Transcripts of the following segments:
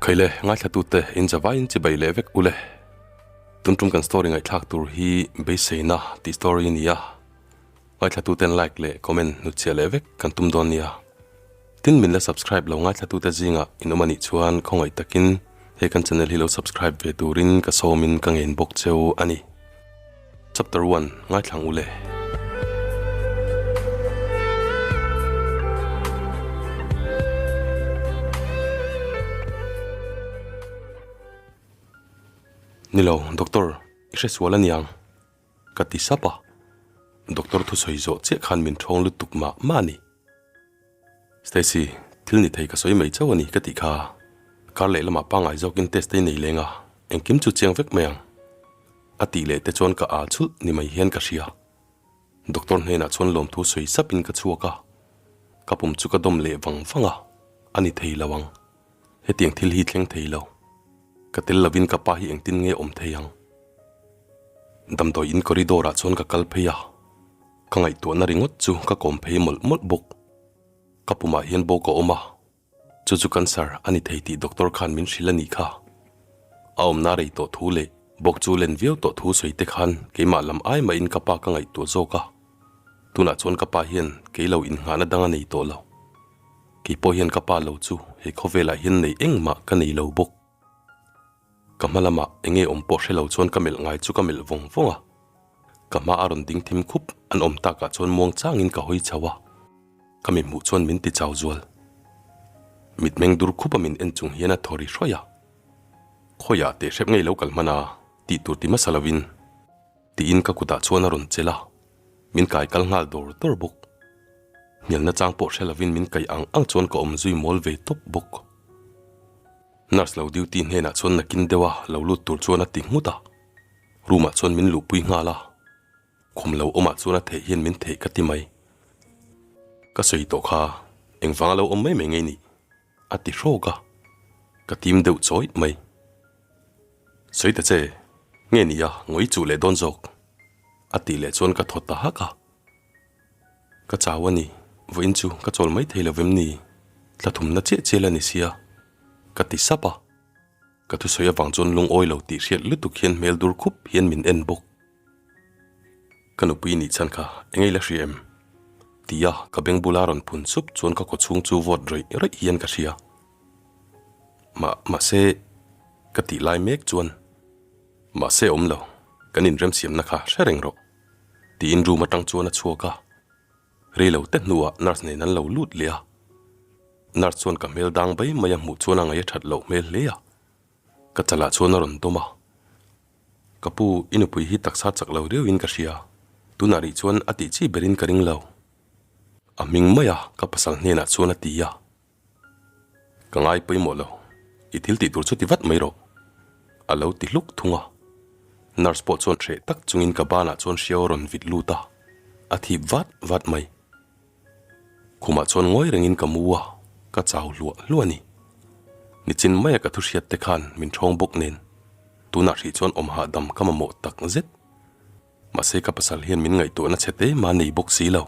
Khaile, ngaithlatute in zavaiin chibai leh vek ule. Tun tum kan story ngaihthlak tur hi beiseina tih story a ni a. Ngaithlatuten like leh comment hnutchhiah leh vek kan tum dawn nia. Tin min la subscribe lo ngaithlatute zingah in awm a nih chuan khawngaih takin he kan channel hi lo subscribe ve turin ka sawmin ka ngen bawk cheu a ni. Chapter 1 Ngaithlang ule. Nilo, Doctor, i hre sual aniang. Ka ti sap a, doctor thusawi zawh chiah khan min ṭhawng lutuk mah mah a ni. Stacy, thil ni thei ka sawi mai chauh a ni ka tih kha. Kar leh lamah pangngai zawkin test te i nei leng a, engkim chu chiang vek mai ang. A tih leh te chuan ka aa chulh ni mai hian ka hria. Doctor hnenah chuan lawmthu sawi sapin ka chhuak a, ka pum chu ka dawm leh vang vang a, a ni thei lo ang. Hetiang thil hi thleng thei lo. Ka tel lovin ka pa hi engtin nge awm thei ang? Damdawi in corridor ah chuan ka kal phei a, ka ngaihtuahna ringawt chu ka kawm phei mawlh mawlh bawk. Ka pumah hian bawk a awm a, chu chu cancer a ni thei tih doctor khan min hrilh a nih kha. A awmna rei tawh thu leh bawk chu len viau tawh thu sawi te khan keimah lam ai mahin ka pa ka ngaihtuah zawk a, tunah chuan ka pa hian kei lo innghahna dang a nei tawh lo. Kei pawh hian ka pa lo chu he khawvelah hian nei engmah ka nei lo bawk. Ka hma lamah eng nge awm pawh hre lo chuan ka melh ngai chu ka melh vawng vawng a. Ka hma a rawn ding thim khup an awm takah chuan muang changin ka hawi chho a. Ka mi hmuh chuan min ti chau zual. Mitmeng dur khup a min en chung hian a thaw ri hrawih a. Khawiah teh hrep ngei lo kal hman a tih tur ti hmasa lovin tiin ka kutah chuan a rawn chelh a. Min kai kal nghal dawr dawr bawk. Hnialna chang pawh hre lovin min kai ang ang chuan ka awm zui mawl ve tawp bawk. Nurse lo duty hnenah chuan nakin deuha lo lut tur chuan a ti nghut a, room ah chuan min luhpui nghal a, khum lo awmah chuan a theih hian min theih ka ti mai. Ka sawi tawh kha engvanga lo awm mai mai ngei nih? A ti hrawk a, ka tim deuh chawih mai. Sawi ta che, nge nia ngawi chuh leh dawn zawk? A tih leh chuan ka thaw ta hak a. Ka chau a ni, vawiin chu ka chawl mai thei lo vem ni? Thla thumna chiah chiah la ni sia, ka ti sap a. Ka thusawi avang chuan lungawi lo tih hriat lutuk hian hmel dur khup hian min en bawk. Ka nupui nih chhan kha eng ei la hria em? Tia ka beng bula rawn phun sup chuan ka kawchhung chu vawt rawih rawih hian ka hria. Mah, mahse, ka tih lai mek chuan, Mahse awm lo, kan inremsiamna kha hre reng rawh. Tiin room atang chuan a chhuak a, rei lo te hnuah nurse nen an lo lut leh a. Nurse chuan ka hmel dang bai mai a hmuh chuan a ngaih a that loh hmel hle a, ka chalah chuan a rawn dawm a. Ka pu, i nupui hi taksa chak lo riauin ka hria, tunah rih chuan a tih chi berin ka ring lo. A hming mai a, ka pasal hnenah chuan a ti a. Ka ngai pawimawh lo, i thil tih tur chu ti vat mai rawh, a lo ti hluk thung a. Nurse pawh chuan hreh tak chungin ka banah chuan hriau a rawn vit lut a, a thip vat vat mai. Khumah chuan ngawi rengin ka mu a, ka chau hluah hluah a ni. Nichin maia ka thu hriat te khan min ṭhawng bawk nen, tunah hrih chuan awm hahdam ka mamawh tak zet. Mahse ka pasal hian min ngaihtuahna chhe te mah nei bawk si lo.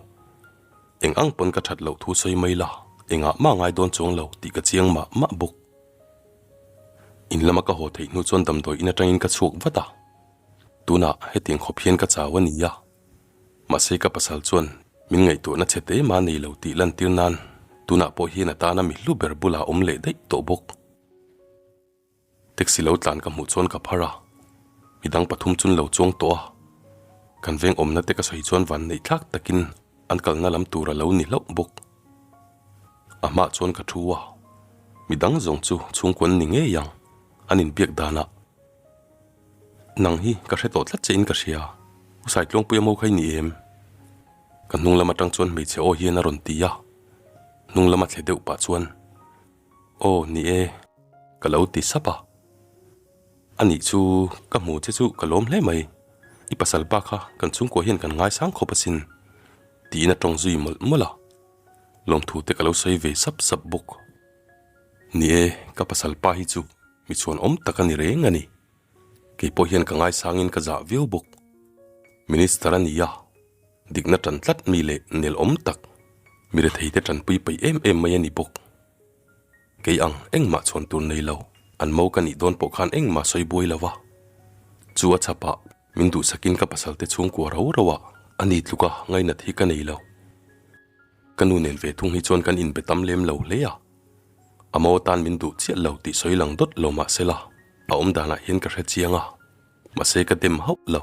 Eng ang pawn ka that loh thu sawi mai la, engah mah ngai dawn chuang lo tih ka chiang mah mah bawk. In lama ka haw theih hnu chuan damdawi in atangin ka chhuak vat a, tunah hetiang khawp hian ka chau a ni a. Mahse ka pasal chuan min ngaihtuahna chhe te mah nei lo tih lantir nan tunah pawh hian a tana mi hlu ber bulah awm leh daih tawh bawk. Taxi lo tlan ka hmuh chuan ka phar a, midang pathum chun lo chuang tawh a, kan veng awmna te ka sawi chuan van neih thlak takin an kalna lam tur a lo ni hlauh bawk. A hmaah chuan ka thu a, midang zawng chu chhungkuan ni ngei ang an inbiak danah. Nang hi ka hre tawh tlat che in ka hria, U Saitluangpuia mo kha i ni em? Ka hnung lam atang chuan hmeichhe aw hian a rawn ti a, hnung lama thle deuh pah chuan. Aw ni e, ka lo ti sap a. A nih chu ka hmu che chu ka lawm hle mai, i pasal pa kha kan chhungkua hian kan ngaisang khawp asin, tiin a tawng zui mawlh mawlh a. Lawmthu te ka lo sawi ve sap sap bawk. Ni e, ka pasal pa hi chu mi chhuan awm tak a ni reng a ni. Kei pawh hian ka ngaisangin ka zah viau bawk. Minister a ni a, dikna tan tlat mi leh nel awm tak, mi retheite tanpui peih em em mai a ni bawk. Kei ang engmah chhuan tur nei lo. An mo ka nih dawn pawh khan engmah sawi buai lo va. Chu a chhapah min duhsakin ka pasal te chhungkua ro ro ah a ni tluka ngainat hi ka nei lo. Ka nu nen ve thung hi chuan kan inbe tam lem lo hle a. A mo atan min duh chiah lo tih sawi lang dawt lo mah sela a awm danah hian ka hre chiang a, mahse ka dem hauh lo.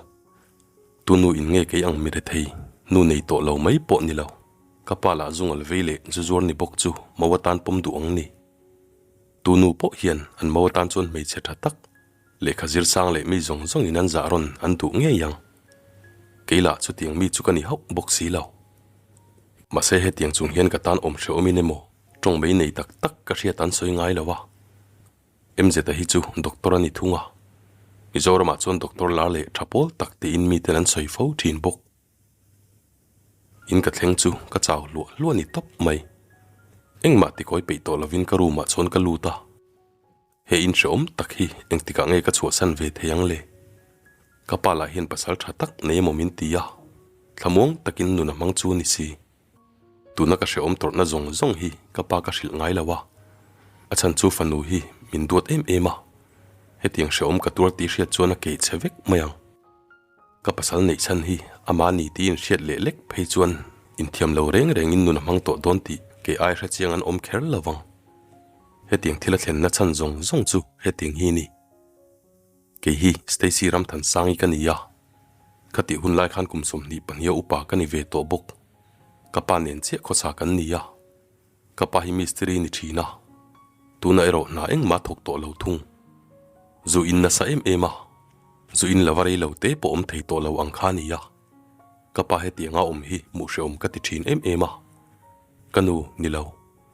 Tu nu in nge kei ang mi rethei, nu nei tawh lo mai pawh ni lo. Ka pa lah zungal vei leh zu zuar ni bawk chu mo atan pawm duh ang ni. Tu nu pawh hian an mo atan chuan hmeichhe tha tak, lehkha zir sang leh mi zawng zawng in an zah rawn an duh ngei ang. Kei lah chutiang mi chu ka ni hauh bawk si lo. Mahse hetiang chung hian ka tan awm hrehawm in emaw tawng mai nei tak tak ka hriat an sawi ngai lo a. MZ-a hi chu doctor a ni thung a, Mizoramah chuan doctor lar leh tha pawl tak tiin miten an sawi fo thin bawk. In ka thleng chu ka chau hluah hluah ni tawp mai. Engmah tikawi peih tawh lovin ka room ah chuan ka lut a. He in hrehawm tak hi engtikah nge ka chhuahsan ve thei ang le? Ka pa lah hian pasal tha tak nei emaw min ti a, thlamuang takin nun a hmang chu ni si. Tuna ka hrehawm tawrhna zawng zawng hi ka pa ka hrilh ngai lo a, a chhan chu fanu hi min duat em em a, hetiang hrehawm ka tuar tih hriat chuan a kei che vek mai ang. Ka pasal neih chhan hi ama ni tiin hriat leh lek phei chuan inthiam lo reng rengin nun a hmang tawh dawn tih kei ai hre chiang an awm kher lo vang. Hetiang thil a thlenna chhan zawng zawng chu hetiang hi ni. Kei hi Stacy Ramthansangi ka ni a, ka tih hun lai khan kum 22 a upa ka ni ve tawh bawk. Ka pa nen chiah khawsa kan ni a, ka pa hi mistiri ni thin a, tunah erawh hna engmah thawk tawh lo thung. Zu in nasa em em a, zu in lova rei lo te pawh awm thei tawh lo ang kha a ni a, ka pa hetianga awm hi hmuh hrehawm ka ti thin em em a. Ka nu, ni lo.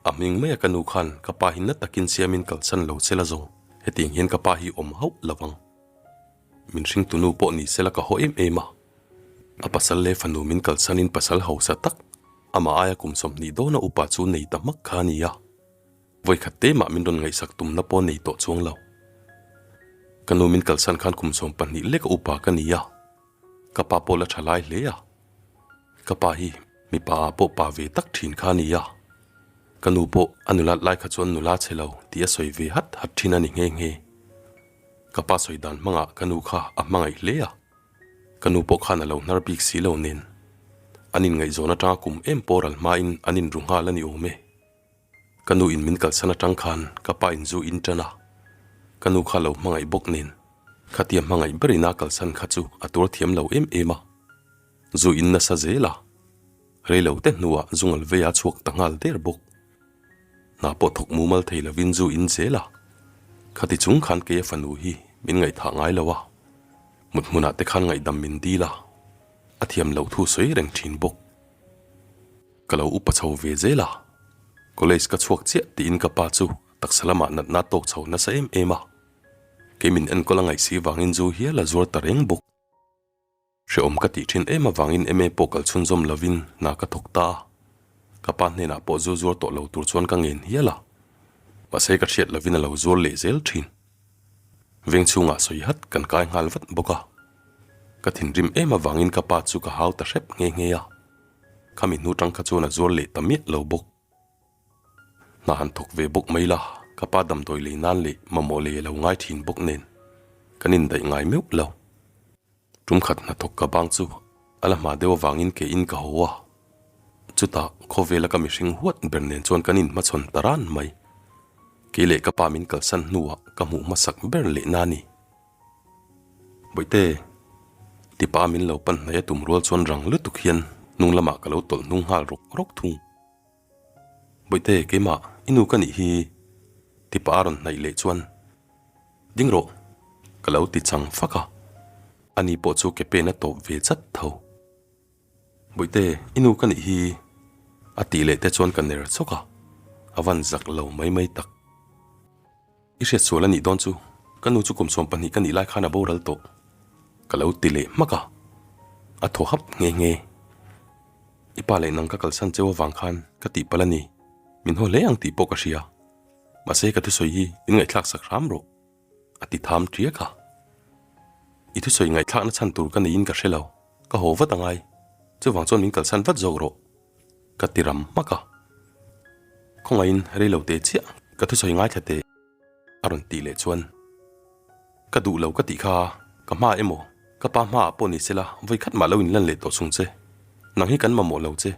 A hming maia ka nu khan ka pa hi na takin siamin kalsan lo sela zawng, hetiang hian ka pa hi awm hauh lo vang. Min hringtu nu pawh ni sela ka haw em em a. A pasal leh fanu min kalsanin pasal hausa tak, amah aia kum 20 dawna upa chu nei ta hmak kha a ni a. Vawikhat te mah min rawn ngaihsak tumna pawh nei tawh chuang lo. Ka nu min kalsan khan kum 12 leka upa ka ni a. Ka pa pawh la tha lai hle a, ka pa hi mipa ah pawh pa ve tak thin kha a ni a, ka nu pawh a nulat lai kha chuan nula chhe lo tih a sawi ve hat hat thin a ni nghe nghe. Ka pa sawi dan hmangah ka nu kha a hmangaih hle a, ka nu pawh khan a lo hnar bik si lo nen an inngaihzawn atanga kum em pawh ral hmain an inru nghal a ni awm e. Ka nu in min kalsan atang khan ka pa in zu in tan a, ka nu kha lo hmangaih bawk nen khatia hmangaih ber ina kalsan kha chu a tuar thiam lo em em a, zu in nasa zel a, rei lo te hnuah zungal vei a chhuak ta nghal der bawk. Hna pawh thawk mumal thei lovin zu in zel a, khati chung khan kei a fanu hi min ngaihthah ngai lo a, mut hmunah te khan ngaihdam min dil a, a thiam loh thu sawi reng thin bawk. Ka lo upa chho ve zel a, college ka chhuak chiah tiin ka pa chu taksa lamah natna tawk chho nasa em em a, kei min enkawl a ngaih si vangin zu hial a zuar ta reng bawk. Hrehawm ka tih thin em avangin MA pawh kal chhunzawm lovin hna ka thawk ta a, ka pa hnenah pawh zu zuar tawh lo tur chuan ka ngen hial a, mahse ka hriat lovin a lo zuar leh zel thin. Veng chhungah sawi hat kan kai nghal vat bawk a, ka thinrim em avangin ka pa chu ka hau ta hrep nghe nghe a. Khami hnu tang kha chuan a zuar leh ta miah lo bawk. Hna han thawk ve bawk mai la, ka pa damdawi lei nan leh mamawh lei a lo ngai thin bawk nen kan indaih ngai meuh lo. Tum khat hnathawk ka bang chu a la hma deuh avangin ke in ka haw a, chutah khawvela ka mihring huat ber nen chuan kan inhmachhawn ta ran mai. Kei leh ka pa min kalsan hnuah ka hmuh hmasak ber leh na ni. Bawihte, tipa min lo pan hnaih a tum rual chuan rang lutuk hian hnung lamah ka lo tawlh hnung nghal rawk rawk thung. Bawihte, keimah, i nu ka nih hi, tipa a rawn hnaih leh chuan, Ding rawh, ka lo ti chang fak a, ani pawh chu ke pen a tawp ve chat tho. Bawihte, i nu ka nih hi, a tih leh te chuan ka ner chawk a, a van zak lo mai mai tak. I hriat sual a nih dawn chu, ka nu chu kum 12 ka nih lai khan a boral tawh. Ka lo ti leh hmak a, a thaw hap nghe nghe. I pa leh nang ka kalsan cheu avang khan ka tih palh a ni, min haw hle ang tih pawh ka hria. Mahse ka thusawi hi min ngaihthlak sak hram rawh, a ti tham ṭiak a. I thusawi ngaihthlakna chhan tur ka neiin ka hre lo, ka haw vat angai, chuvang chuan min kalsan vat zawk rawh. Ka ti ram hmak a. Khawngaihin rei lo teh chiah ka thusawi ngaithla teh. A rawn tih leh chuan, Ka duh lo ka tih kha, ka hma emaw, ka pa hmaah pawh ni sela vawi khat mah lo inlan leh tawh chung che, nang hi kan mamawh lo che,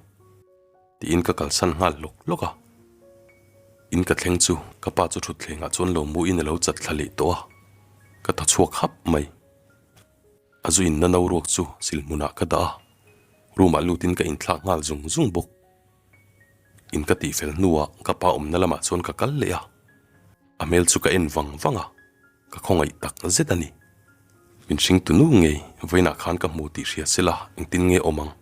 tiin ka kalsan nghal hlawk hlawk a. In ka thleng chu ka pa chu thutthlengah chuan lo muin a lo chat thla leh tawh a, ka thaw chhuak hap mai. A zu inna no ruak chu sil hmunah ka dah a, room ah lutin ka inthlak nghal zung zung bawk. In ka tihfel hnuah ka pa awmna lamah chuan ka kal leh a, a hmel chu ka en vang vang a, ka khawngaih tak zet a ni. Min hringtu nu ngei vawiinah khan ka hmu tih hria sela engtin nge awm ang?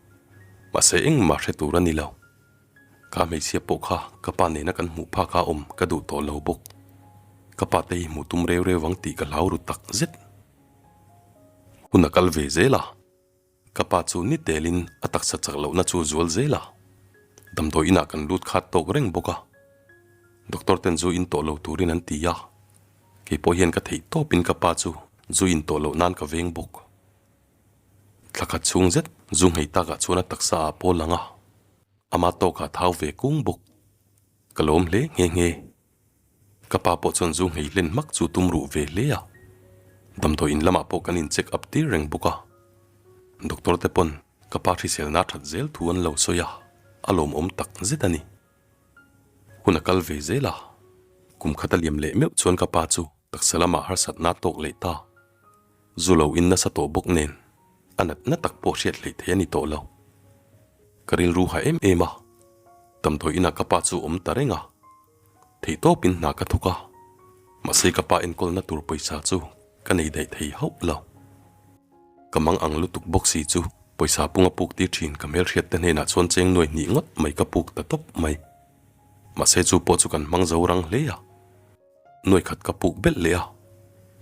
Mahse engmah hre tur a ni lo. Ka hmeichhia pawh kha ka pa nena kan hmuh phak a awm ka duh tawh lo bawk. Ka pa te hi hmuh tum reu reu ang tih ka hlau ru tak zet. Hun a kal ve zel a. Ka pa chu ni telin a taksa chak lohna chu zual zel a, damdawi inah kan lut khat tawk reng bawk a. Doctor ten zu in tawh lo turin an ti a, kei pawh hian ka theih tawpin ka pa chu zu in tawh loh nan ka veng bawk. Thla khat chhung zet zu nghei takah chuan a taksa ah pawl ang a, ama tawkah thau ve kung bawk. Ka lawm hle nghe nghe. Ka pa pawh chuan zu nghei hlen hmak chu tum ruh ve hle a, damdawi in lamah pawh kan in check up tir reng bawk a. Doctor te pawn ka pa hriselna that zel thu an lo sawi a, a lawmawm tak zet a ni. Hun a kal ve zel a, kum khat a liam leh meuh chuan ka pa chu taksa lamah harsatna tawk leh ta. Zu lo in nasa tawh bawk nen a natna tak pawh hriat hleih thei a ni tawh lo. Ka rilru ha em em a, damdawi inah ka pa chu awm ta reng a. Theihtawpin hna ka thawk a, mahse ka pa enkawlna tur pawisa chu ka nei daih thei hauh lo. Ka mang ang lutuk bawk si chu pawisa punga puk tir thin ka hmelhriat te hnenah chuan cheng nuai hnih ngawt mai ka puk ta tawp mai. Mahse chu pawh chu kan hmang zo rang hle a, nuai khat ka puk belh leh a,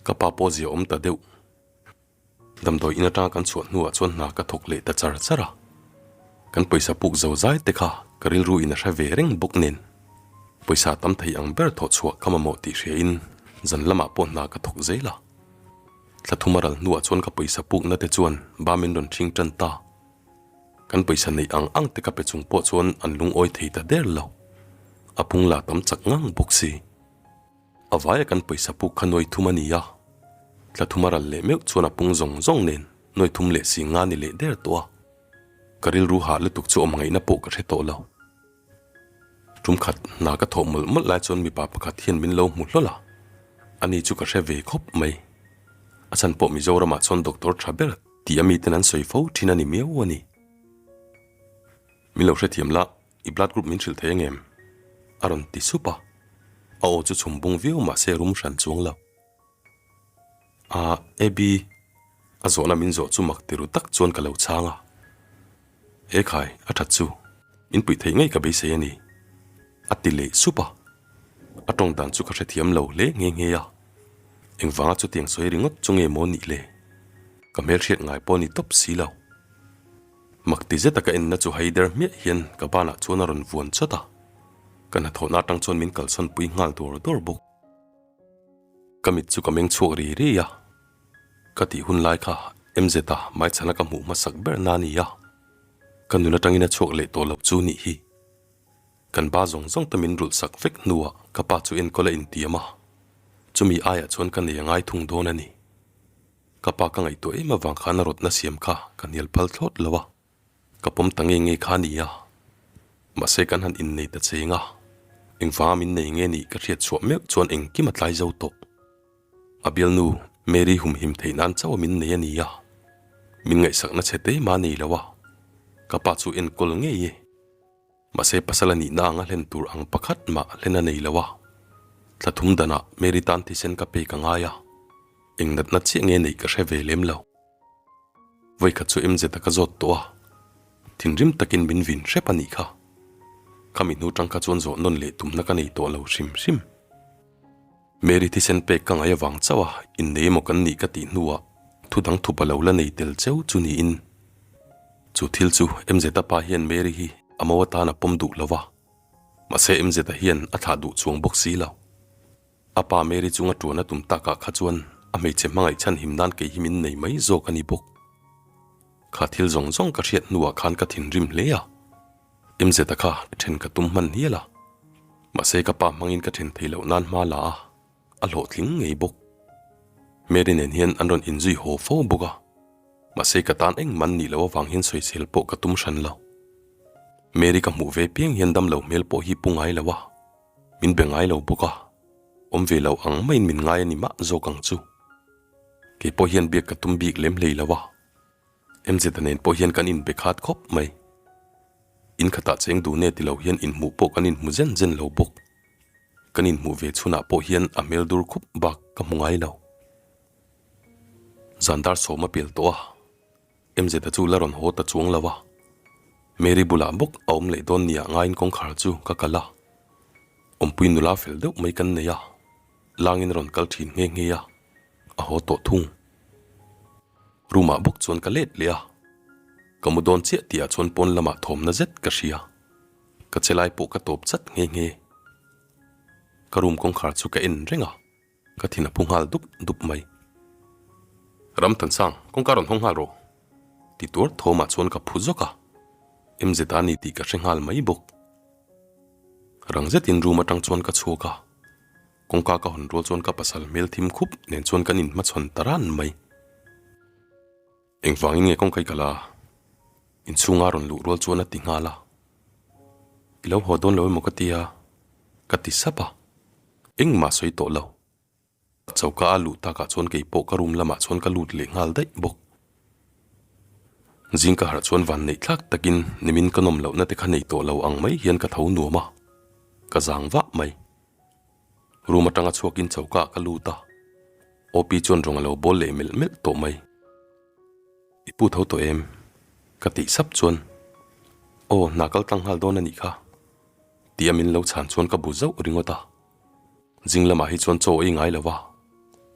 ka pa pawh zia awm ta deuh. Damdawi in atanga kan chhuah hnuah chuan hna ka thawk leh ta char char a, kan pawisa puk zo zai te kha ka rilru in a hre ve reng bawk nen pawisa tam thei ang ber thawh chhuah ka mamawh tih hria in zan lamah pawh hna ka thawk zel a. Thla thum a ral hnuah chuan ka pawisa pukna te chuan ba min rawn ṭhing ṭan ta. Kan pawisa neih ang ang te ka pe chung pawh chuan an lungawi thei ta der lo. A pung la tam chak ngang bawk si. A vaia kan pawisa puk kha nuai thum a ni a, thla thum a ral leh meuh chuan a pung zawng zawng nen nuai thum leh si nga ni leh der tawh a, ka rilru hah lutuk chu awm ngaihna pawh ka hre tawh lo. Tum khat hna ka thawh mawlh mawlh lai chuan mipa pakhat hian min lo hmu hlawl a, ani chu ka hre ve khawp mai. A chhan pawh Mizoramah chuan doctor tha ber tih a miten an sawi fo thin a ni miau a ni. Min lo hrethiam la. I blood group min hrilh thei angem? A rawn ti sup a, a aw chu chhum bung viau mahse rum hran chuang lo. Ahh Abby, a zawhna min zawh chu mak tiru tak chuan ka lo chhang a. He khai, a that chu, min puih theih ngei ka beisei a ni, a ti leh sup a. A tawng dan chu ka hrethiam lo hle nghe nghe a, engvanga chutiang sawi ringawt chu nge maw nih le? Ka hmelhriat ngai pawh a ni tawp si lo. Mak ti zeta ka enna chu haider hmiah hian ka banah chuan a rawn vuan chawt a, ka hnathawhna atang chuan min kalsawn pui nghal dawr dawr bawk. Ka mit chu ka meng chhuak ri ri a, ka tih hun lai kha MZ-a hmaichhana ka hmuh hmasak ber na a ni a, ka nun atangin a chhuak leh tawh lo chu nih hi. Kan ba zawng zawng te min rulh sak vek hnuah ka pa chu enkawl a intiam a, chumi aiah chuan ka nei a ngai thung dawn a ni. Ka pa ka ngaihtuah em avang khan a rawtna siam kha ka hnial phal thlawt lo a, ka pawm ta nge nge kha a ni a. Mahse kan han innei ta cheng a, engvanga min nei nge nih ka hriat chhuah meuh chuan engkim a tlai zo tawh. A bialnu Mary humhim theih nan chauh a min nei a ni a, min ngaihsakna chhe te mah a nei lo a, ka pa chu enkawl ngei e. Mahse pasal a nihna anga hlen tur ang pakhat mah hlen a nei lo a, thla thum danah Mary tan thisen ka pek a ngai a, eng natna chiah nge neih ka hre ve lem lo. Vawikhat chu MZ-a ka zawt tawh a, thinrim takin min vin hrep a nih kha. Khami hnu tang kha chuan zawh nawn leh tumna ka nei tawh lo hrim hrim. Mary thisen pek ka ngaih avang chauh a, innei emaw kan nih ka tih hnuah thu dang thup a lo la nei tel cheu chu niin. Chu thil chu MZ-a pa hian Mary hi a mo atan a pawm duh lo va, mahse MZ-a hian a thlah duh chuang bawk si lo. A pa Mary chunga tuan a tum takah kha chuan a hmeichhe hmangaih chhan him nan kei hi min nei mai zawk a ni bawk. Kha thil zawng zawng ka hriat hnuah khan ka thinrim hle a. MZ-a kha then ka tum hman hial a, mahse ka pa hmangin ka then thei loh nan hma la a. A hlawhtling ngei bawk. Mary nen hian an rawn inzui haw fo bawk a, mahse ka tan engmah an nih loh avang hian sawisel pawh ka tum hran lo. Mary ka hmuh ve piang hian damlo hmel pawh hi pu ngai lo a, min be ngai lo bawk a, awm ve lo ang maiin min ngai a ni mah zawk ang chu. Kei pawh hian biak ka tum bik lem hlei lo a, MZ-a nen pawh hian kan inbe khat khawp mai. In khatah cheng dun e ti lo hian inhmuh pawh kan inhmu zen zen lo bawk. Kan inhmuh ve chhunah pawh hian a hmel dur khup bak ka hmu ngai lo. Zan dar sawm a pel tawh a, MZ-a chu la rawn haw ta chuang lo a. Mary bulah bawk a awm leh dawn nia ngaiin kawngkhar chu ka kalh a. Awmpui nula fel deuh mai kan nei a, langin a rawn kal thin nghe nghe a, a haw tawh thung. Room ah bawk chuan ka let leh a, ka mu dawn chiah tih ah chuan pawn lamah thawmna zet ka hria. Ka che lai pawh ka tawp chat nghe nghe. Ka room kawngkhar chu ka en reng a, ka thin a phu nghal dup dup mai. Ramthansang, kawngka rawn hawng nghal rawh. Ti tuar thawmah chuan ka phu zawk a, MZ a ni tih ka hre nghal mai bawk. Rang zetin room atang chuan ka chhuak a, kawngka ka hawn rual chuan ka pasal hmel thim khup nen chuan kan inhmachhawn ta ran mai. Engvangin nge kawngka i kal a? Inchhunga rawn luh rual chuan a ti nghal a. I lo haw dawn lo emaw ka ti a, ka ti sap a. Engmah sawi tawh lo. Choka a luh takah chuan kei pawh ka room lamah chuan ka lut leh nghal daih bawk. Zing ka harh chuan van neih thlak takin nimin ka nawm lohna te kha nei tawh lo ang mai hian ka tho nuam a, ka zang vah mai. Room atanga chhuakin choka ah ka lut a, OP chuan rawng a lo bawl leh melh melh tawh mai. I pu tho tawh em? Ka tih sap chuan, Aw, hna kal tlang nghal dawn a nih kha, tia min lo chhan chuan ka bu zauh ringawt a. Zing lamah hi chuan chaw ei ngai lo va,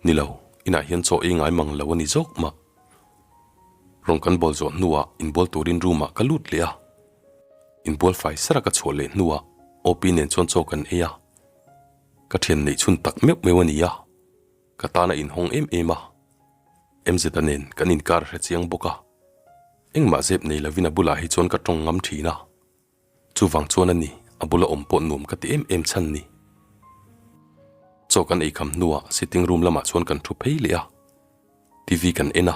ni lo, inah hian chaw ei ngai mang lo a ni zawk mah. Rawng kan bawl zawh hnuah inbual turin room ah ka lut leh a, inbual fai sara ka chhuah leh hnuah OP nen chuan chaw kan ei a, ka thian neih chhun tak meuh meuh a ni a, ka tan a inhawng em em a, MZ-a nen kan inkar hre chiang bawk a, engmah zep nei lovin a bulah hi chuan ka tawng ngam thin a. Chuvang chuan a ni, a bula awm pawh nuam ka ti em em chhan ni. Chaw kan eikham hnuah sitting room lamah chuan kan thu phei leh a, TV kan en a,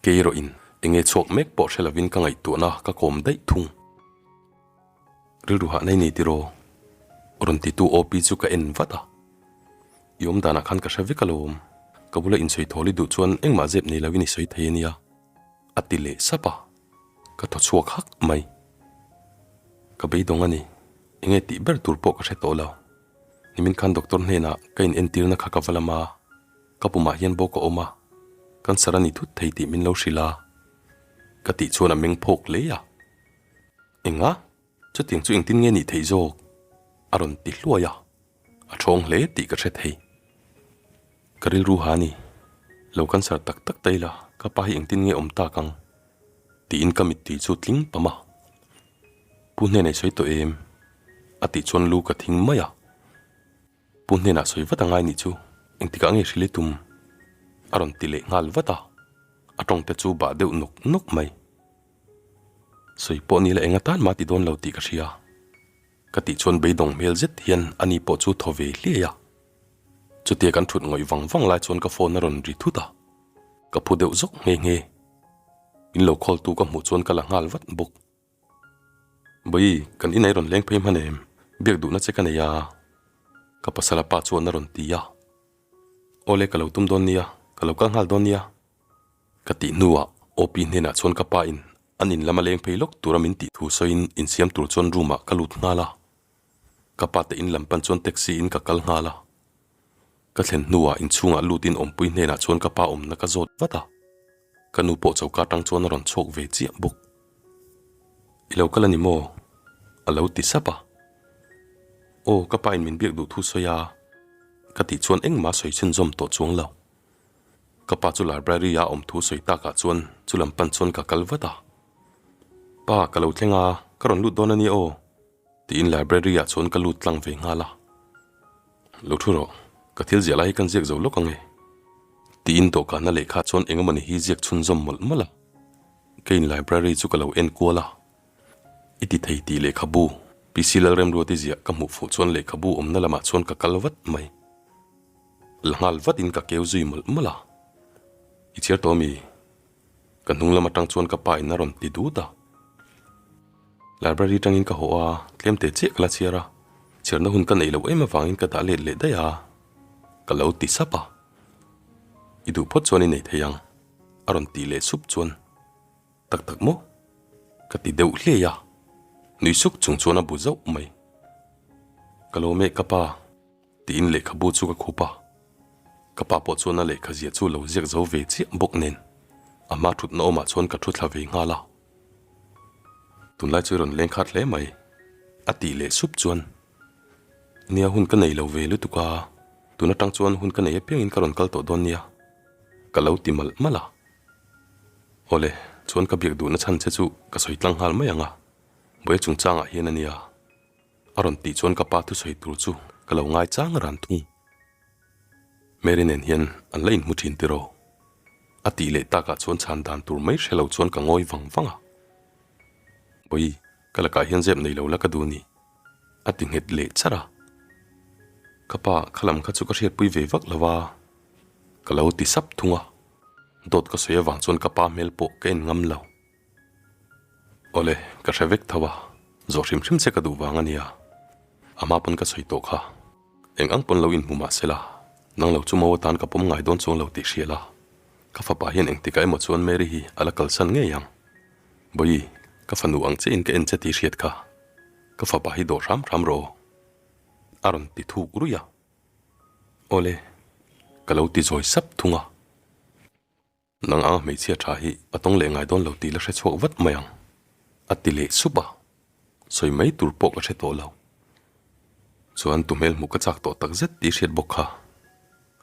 kei erawh in enge chhuak mek pawh hre lovin ka ngaihtuahna ka kawm daih thung. Rilru hah nei nei tiraw? Rawn titu OP chu ka en vat a, I awm danah khan ka hre vek alawm, ka bula insawi thawl i duh chuan engmah zep nei lovin i sawi thei a nia. A ti leh sap a, ka thaw chhuak hak mai. Ka beidawng a ni, enge tih ber tur pawh ka hre tawh lo. Nimin khan doctor hnenah ka in entirna kha ka va lam a, ka pumah hian bawk a awm a, cancer a ni thut thei tih min lo hrilh a, ka tih chuan a meng phawk hle a. Enga? Chutiang chu engtin nge nih theih zawk? A rawn ti hluai a, a thawng hle tih ka hre thei. Ka rilru ha ni, lo cancer tak tak ta ila ka pa hi engtin nge awm tak ang? Tiin ka mittui chu tling pam a. Pu hnenah i sawi tawh em? A tih chuan lu ka thing mai a. Pu hnenah sawi vat a ngai nih chu engtikah nge hrilh i tum? A rawn ti leh nghal vat a, a tawngte chu bah deuh nawk nawk mai. Sawi pawh ni la eng atan mah ti dawn lo tih ka hria. Ka tih chuan beidawng hmel zet hian ani pawh chu thaw ve hliai a. Chutia kan thut ngawih vang vang lai chuan ka phone a rawn ri thut a. Ka phu deuh zawk nghe nghe. In lo call tu ka hmuh chuan ka la nghal vat bawk. Bawi, kan inah i rawn leng phei hman em? Biak duhna che ka nei a. Ka pasal a pa chuan a rawn ti a. Awle ka lo tum dawn nia, ka lo kal nghal dawn nia. Ka tih hnuah OP hnenah chuan ka pa in an in lama leng phei lawk tura min tih thu sawiin insiam tur chuan room ah ka lut nghal a. Ka pa te in lam pan chuan taxi in ka kal nghal a. Ka thlen hnuah inchhungah lut in awmpui hnenah chuan ka pa awmna ka zawt vat a. Ka nu pawh choka atang chuan a rawn chhuak ve chiah bawk. I lo kal a ni maw? A lo ti sap a. Aw, ka pa in min biak duh thu sawi a. Ka tih chuan engmah sawi chhunzawm tawh chuang lo. Ka pa chu library a awm thu sawi takah chuan chu lam pan chuan ka kal vat a. Pa, ka lo thleng a, ka rawn lut dawn a nia aw, tiin library ah chuan ka lut tlang ve nghal a. Lo thu rawh, ka thil ziah lai hi kan ziak zo lawk ang e, tiin dawhkanna lehkha chuan eng emawni hi ziak chhunzawm mawlh mawlh a. Keiin library chu ka lo en kual a, i ti thei tih lehkhabu PC Lalremruati ziah ka hmuh fuh chuan lehkhabu awmna lamah chuan ka kal vat mai. La nghal vat in ka keu zui mawlh mawlh a. I chhiar tawh ami? Ka hnung lam atang chuan ka pa in a rawn ti dut a. Library tangin ka haw a, tlem te chiah ka la chhiar a. Chhiarna hun ka neih loh em avangin ka dah let leh daih a. Ka lo ti sap a. I duh phawt chuan i nei thei ang a rawn tih leh sup chuan. Tak tak maw? Ka ti deuh hliai a, nui suk chung chuan a bu zauh mai. Ka lo meh ka pa, tiin lehkhabu chu ka khup a. Ka pa pawh chuan a lehkha zia chu lo ziak zo ve chiah bawk nen a hma thutna awmah chuan ka thu thla ve nghal a. Tunlai chu i rawn leng khat hle mai, a tih leh sup chuan. Nia hun ka nei lo ve lutuk a, tun atang chuan hun ka nei apiangin ka rawn kal tawh dawn nia, ka lo ti malh malh a. Awle, chuan ka biak duhna chhan che chu ka sawi tlang nghal mai ang a, buai chungchangah hian a nia. A rawn tih chuan ka pa thusawi tur chu ka lo ngai chang ran thung. Mary nen hian an la inhmu thin tiraw? A tih leh takah chuan chhan dan tur mai hre lo chuan ka ngawi vang vang a. Bawi, ka lakah hian zep nei lo la ka duh ni. A ti nghet leh charh a. Ka pa, khalam kha chu ka hriatpui ve vak lo a, ka lo ti sap thung a. Dawt ka sawi avang chuan ka pa hmel pawh ka en ngam lo. Awle, ka hre vek tho a, zawh hrim hrim che ka duh vang a nia. A hma pawn ka sawi tawh kha. Eng ang pawn lo inhmu mah se la, nang lo chu mo atan ka pawm ngai dawn chuang lo tih hria la. Ka fapa hian engtikah emaw chuan Mary hi a la kalsan ngei ang. Bawi, ka fanu ang chiahin ka en che tih hriat kha. Ka fapa hi dawh hram hram rawh aw. A rawn ti thuk ruih a. Awle, ka lo ti zawi sap thung a. Nang anga hmeichhia tha hi a tawng leh ngai dawn lo tih la hre chhuak vat mai ang, a ti leh sup a. Sawi mai tur pawh ka hre tawh lo. Chuan tu hmel hmuh ka chak tawh tak zet tih hriat bawk kha.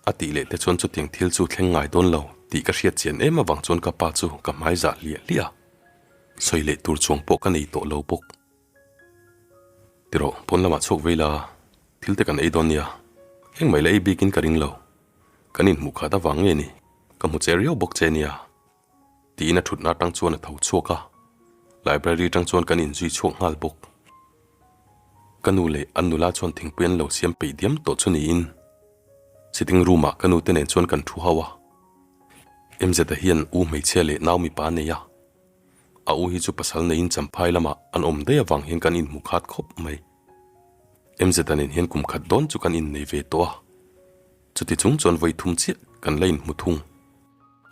A tih leh te chuan chutiang thil chu thleng ngai dawn lo tih ka hriat chian em avang chuan ka pa chu ka hmai zah hliah hliah a. Sawi leh tur chuang pawh ka nei tawh lo bawk. Tirawh, pawn lamah chhuak vei la, thil te kan ei dawn nia. Engmah i la ei bikin ka ring lo. Kan inhmuh khat avang nge ni, ka hmu che riau bawk che nia. Tiin a thutna atang chuan a tho chhuak a, library atang chuan kan inzui chhuak nghal bawk. Ka nu leh an nula chuan thingpui an lo siam peih diam tawh chu niin sitting room ah ka nu te nen chuan kan thu ho a. MZ-a hian u hmeichhia leh nau mipa a nei a. A u hi chu pasal neiin champhai lamah an awm daih avang hian kan inhmu khat khawp mai. MZ-a nen hian kum khat dawn chu kan innei ve tawh a, chuti chung chuan vawi thum chiah kan la inhmu thung.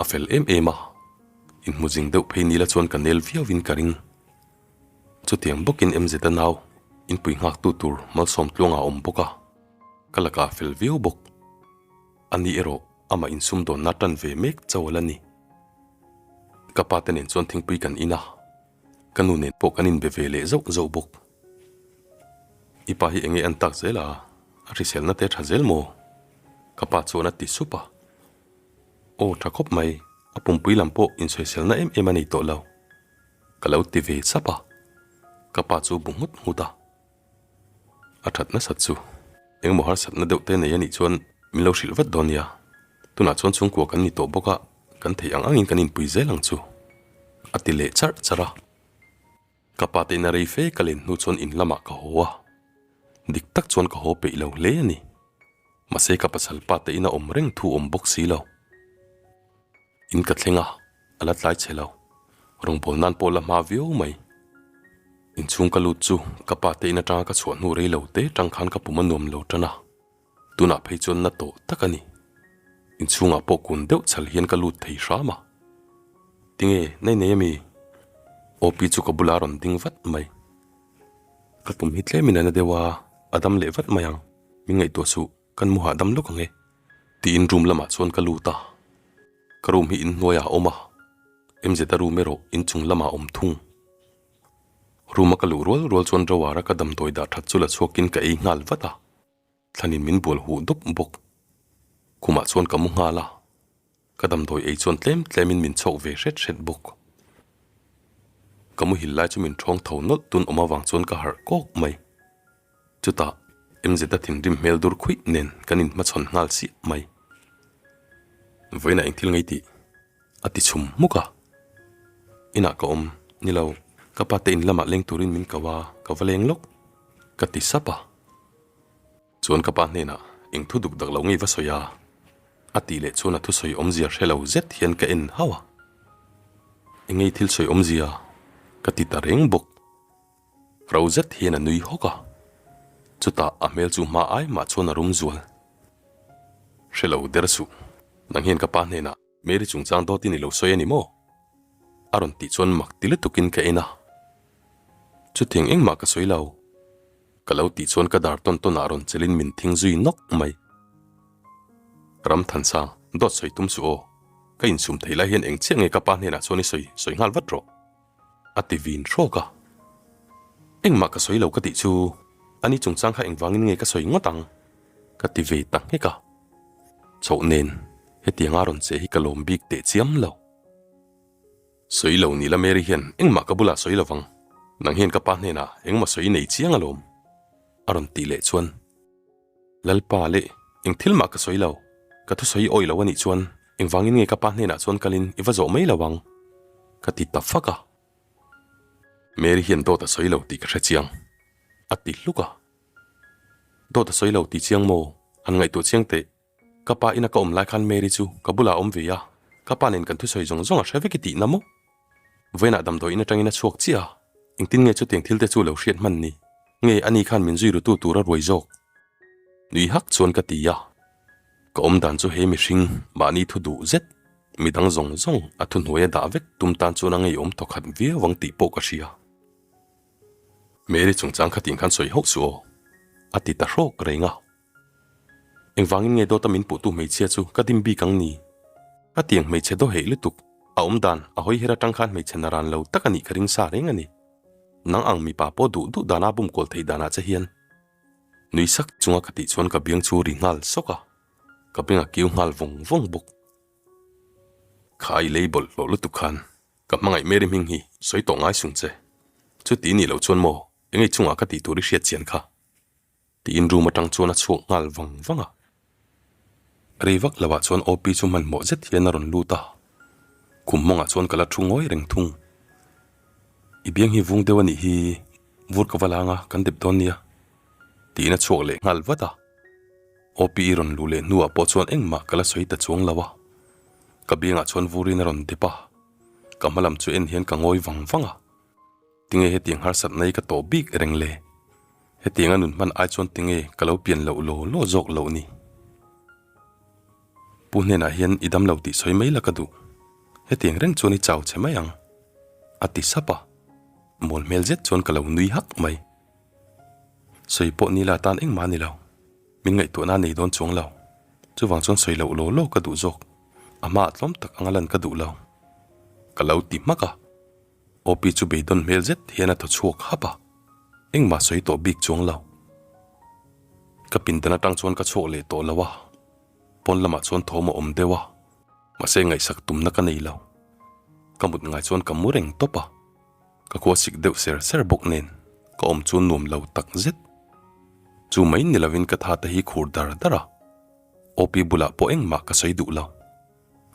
A fel em em a, inhmu zing deuh phei nila chuan ka nel viauin ka ring. Chutiang bawkin MZ-a nau inpui nghaktu tur malsawm tluangah a awm bawk a, ka lakah a fel viau bawk. Ani erawh amah insumdawnna tan ve mek chauh a la ni. Ka pa te nen chuan thingpui kan in a, ka nu nen pawh kan inbe ve leh zauh zauh bawk. I pa hi enge an tak zel a, a hriselna te tha zel maw? Ka pa chuan a ti sup a. Aw tha khawp mai, a pumpui lam pawh insawiselna em em a nei tawh lo. Ka lo ti ve sap a, ka pa chu bu nghut nghut a. A that nasat chu engmaw harsatna deuh te nei a nih chuan min lo hrilh vat dawn nia. Tunah chuan chhungkua kan ni tawh bawk a, kan theih ang angin kan inpui zel ang chu, a ti leh charh charh a. Ka pa te ina rei fe ka len hnu chuan in lamah ka haw a, dik tak chuan ka haw peih lo hle a ni. Mahse ka pasal pa te ina awm reng thu awm bawk si lo. In ka thleng a, a la tlai chhe lo. Rawngbâwl nan pawh la hma viau mai. Inchhung ka lut chu ka pa te in aṭanga ka chhuah hnu rei lo te ṭang khan ka pum a nuam lo ṭan a, tunah phei chuan na tawh tak a ni. Inchhungah pawh kun deuh chhal hian ka lut thei hram a. Tinge, nei nei ami? Opi chu ka bulah a rawn ding vat mai. Ka pum hi tlemin a na deuh a, a dam leh vat mai ang, min ngaihtuah suh. Kan mu hahdam lawk ang e, tiin room lamah chuan ka lut a. Ka room hi inhnuaiah a awm a, MZ-a room erawh inchung lamah a awm thung. Room a ka luh rual rual chuan Rawara ka damdawi dah that chu la chhuakin ka ei nghal vat a, thlanin min bual huh dawp bawk. Khumah chuan ka mu nghal a. Ka damdawi ei chuan tlem tlemin min chhawk ve hret hret bawk. Ka muhil lai chu min ṭhawng tho nawlh tun awm avang chuan ka harh kawk mai. Chutah MZ-a thinrim hmel dur khuih nen kan inhmachhawn nghal siah mai. Vawiinah eng thil ngei tih? a ti chhum hmuk a. Inah ka awm, ni lo, ka pa te in lamah leng turin min ko a, ka va leng lawk, ka ti sap a. Chuan ka pa hnenah eng thu duk dak lo ngei va sawi a? A tih leh chuan a thusawi awmzia hre lo zet hian ka en hauh a. Engei thil sawi awmzia ka ti ta reng bawk. Ro zet hian a nui hawk a, chutah a hmel chu hma ai mah chuan a rum zual. Hre lo der suh, nang hian ka pa hnenah Mary chungchang dawtin i lo sawi a ni maw? A rawn tih chuan mak ti lutukin ka en a. Chutiang engmah ka sawi lo. Ka lo tih chuan ka dar tawn tawnah rawn chelin min thing zui nawk mai. Ramthansang, dawt sawi tum suh aw. Ka insum thei lai hian eng chiah nge ka pa hnenah chuan i sawi sawi nghal vat rawh. A ti vin hrawk a. Engmah ka sawi lo ka tih chu ani chungchang kha engvangin nge ka sawi ngawt ang? Ka ti ve ta nghek a. Chhoh nen hetianga rawn che hi ka lawm bik teh chiam lo. Sawi lo ni la Mary hian engmah ka bulah sawi lovang, nang hian ka pa hnenah engmaw sawi nei chiang alawm a rawn tih leh chuan Lalpa leh eng thil mah ka sawi lo, ka thusawi awih lo anih chuan engvangin nge ka pa hnenah chuan kalin i va zawh mai lo ang ka ti ta fak a. Mary hian dawt a sawi lo tih ka hre chiang a ti hluk a. Dawt a sawi lo tih chiang maw? Han ngaihtuah chiang teh. Ka pa ina ka awm lai khan Mary chu ka bulah a awm ve a, ka pa nen kan thusawi zawng zawng a hre vek i tihna maw? Vawiinah damdawi in atangin a chhuak chiah a, engtin nge chutiang thil te chu lo hriat hman ni? Nge ani khan min zui rutu tur a ruai zawk? Nui hak chuan ka ti a, ka awm dan chu he mihring mahni thu duh zet, midang zawng zawng a thuhnuai a dah vek tum tan chuan a ngeiawm thawkhat viau ang tih pawh ka hria. Mary chungchang khatin khan sawi hauh suh aw, a ti ta hrawk reng a. Engvangin nge dawta min puhtu hmeichhia chu ka dim bik ang ni? A tiang hmeichhe daw heih lutuk, a awm dan, a hawi her atang khan hmeichhe naran lo tak a nih ka ring sa reng a ni. Nang ang mipa pawh duh duh dana bum kual theih danah che hian. Nui sak chunga ka tih chuan ka biang chu ri nghal sawk a, ka beng a kiu nghal vawng vawng bawk. Kha i lei bawlhhlawh lutuk khan ka hmangaih Mary hming hi sawi tawh ngai sung che. Chuti nih loh chuan maw engei chungah ka tih tur i hriat chian kha? Tiin room atang chuan a chhuak nghal vang vang a. Rei vak lo ah chuan OP chu hmanhmawh zet hian a rawn lut a, khum mawngah chuan ka la thu ngawi reng thung. I biang hi vung deuh a nih hi, vur ka va lang a, kan dep dawn nia. Tiin a chhuak leh nghal vat a. OP i rawn luh leh hnuah pawh chuan engmah ka la sawi ta chuang lo a. Ka biangah chuan vurin a rawn dep a, ka hma lam chu en hian ka ngawi vang vang a. Tinge hetiang harsatna hi ka tawh bik reng le? Hetianga nun hman ai chuan tinge ka lo pian loh law law zawk loh ni? Pu hnenah hian i dam lo tih sawi mai la ka duh. Hetiang reng chuan i chau che mai ang, a ti sap a. Mawl hmel zet chuan ka lo nui hak mai. Sawi pawh ni la tan engmah a ni lo. Min ngaihtuahna a nei dawn chuang lo. Chuvang chuan sawi loh law law ka duh zawk. A hmaah tlawm tak anga lan ka duh lo. Ka lo ti hmak a. Opi chu beidawn hmel zet hian a thaw chhuak hap a, engmah sawi tawh bik chuang lo. Ka pindan atang chuan ka chhuak leh tawh lo a, pawn lamah chuan thawm a awm deuh a, mahse ngaihsak tumna ka nei lo. Ka mut ngai chuan ka mu reng tawp a, ka khua sik deuh ser ser bawk nen ka awm chu nuam lo tak zet. Chu mai ni lovin ka tha te hi khur dar dar a, Opi bulah pawh engmah ka sawi duh lo.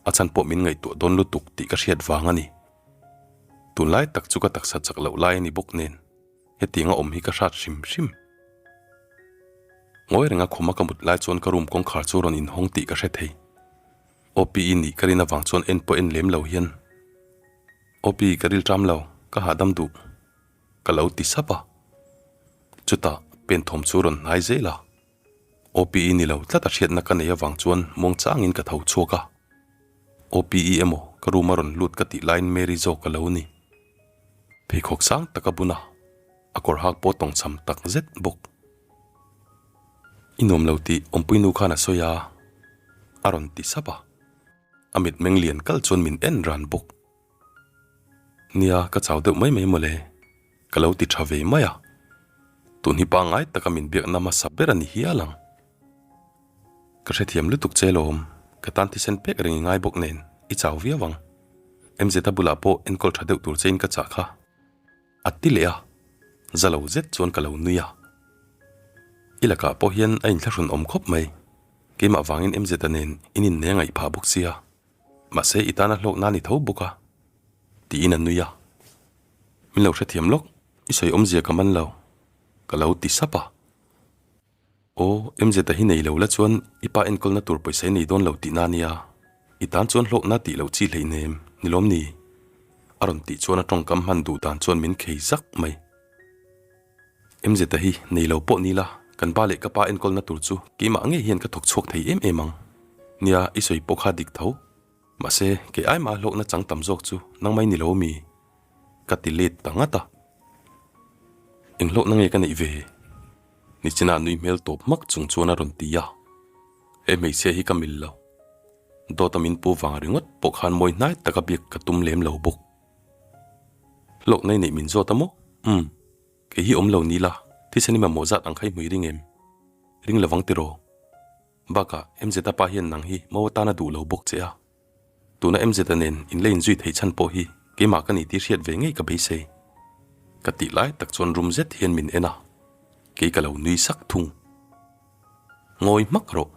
A chhan pawh min ngaihtuah dawn lutuk tih ka hriat vang a ni. Tunlai tak chu ka taksa chak loh lai a ni bawk nen, hetiang a awm hi ka hrat hrim hrim. Ngawi renga khuma ka mut lai chuan ka room kawngkhar chu rawn inhawng tih ka hre thei. OPE nih ka rin avang chuan en pawh en lem lo hian, OPE ka rilṭam lo, ka hahdam duh, ka lo ti sap a. Chutah pen thawm chu rawn hnai zel a. OPE ni lo tlat a hriatna ka nei avang chuan muangchangin ka tho chhuak a. OPE emaw ka room a rawn lut ka tih laiin Mary zawk a lo ni. Pheikhawk sang tak a bun a, a kawr hak pawh tawngchham tak zet bawk. I nuam lo tih awmpui nu khan a sawi a, a rawn ti sap a. A mitmeng lian kal chuan min en ran bawk. Nia, ka chau deuh mai mai mawle, ka lo ti tha ve mai a. Tun hi pangngai taka min biakna hmasa ber a ni hial ang. Ka hrethiam lutuk che lawm, ka tan thisen pek reng i ngai bawk nen, i chau viau ang. MZ-a bulah pawh enkawl tha deuh tur chein ka chah kha. A ti leh a, za lo zet chuan ka lo nui a. I lakah pawh hian a inthlahrun awm khawp mai, keimah vangin MZ-a nen in innei a ngaih phah bawk sia. Mahse i tana hlawk nan i tho bawk a, tiin a nui a. Min lo hrethiam lawk, i sawi awmzia ka man lo, ka lo ti sap a. Aw, MZ-a hi nei lo la chuan i pa enkawlna tur pawisa i nei dawn lo tihna a nia. I tan chuan hlawkna tih loh chi hleihnem, ni lawm ni? A rawn tih chuan a tawngkam hman duh dan chuan min khei zak mai. MZ-a hi nei lo pawh ni la, kan ba leh ka pa enkawlna tur chu keimah ngei hian ka thawk chhuak thei em em ang. Nia, i sawi pawh kha dik tho. Mahse, kei ai mah hlawkna chang tam zawk chu nangmai ni lo mi? Ka ti let ta ngat a. Eng hlawkna nge ka neih ve? Nichina nui hmel tawp hmak chung chuan a rawn ti a. He hmeichhia hi ka mil lo. Dawta min pu vang ringawt pawh khan mawi hnai taka biak ka tum lem lo bawk. Hlawkna i neih min zawt a maw? Umm. Kei hi awm lo ni la, thisen i mamawh zat ang kha i hmui ring em? Ring lovang tiraw? Bakah, MZ-a pa hian nang hi Mo atana duh lo bawk che a. Tuna MZ-a nen in la inzui theih chhan pawh hi keimah ka ni tih hriat ve ngei ka beisei. Ka tih lai tak chuan rum zet hian min en a, kei ka lo nui sak thung. Ngawi hmak rawh,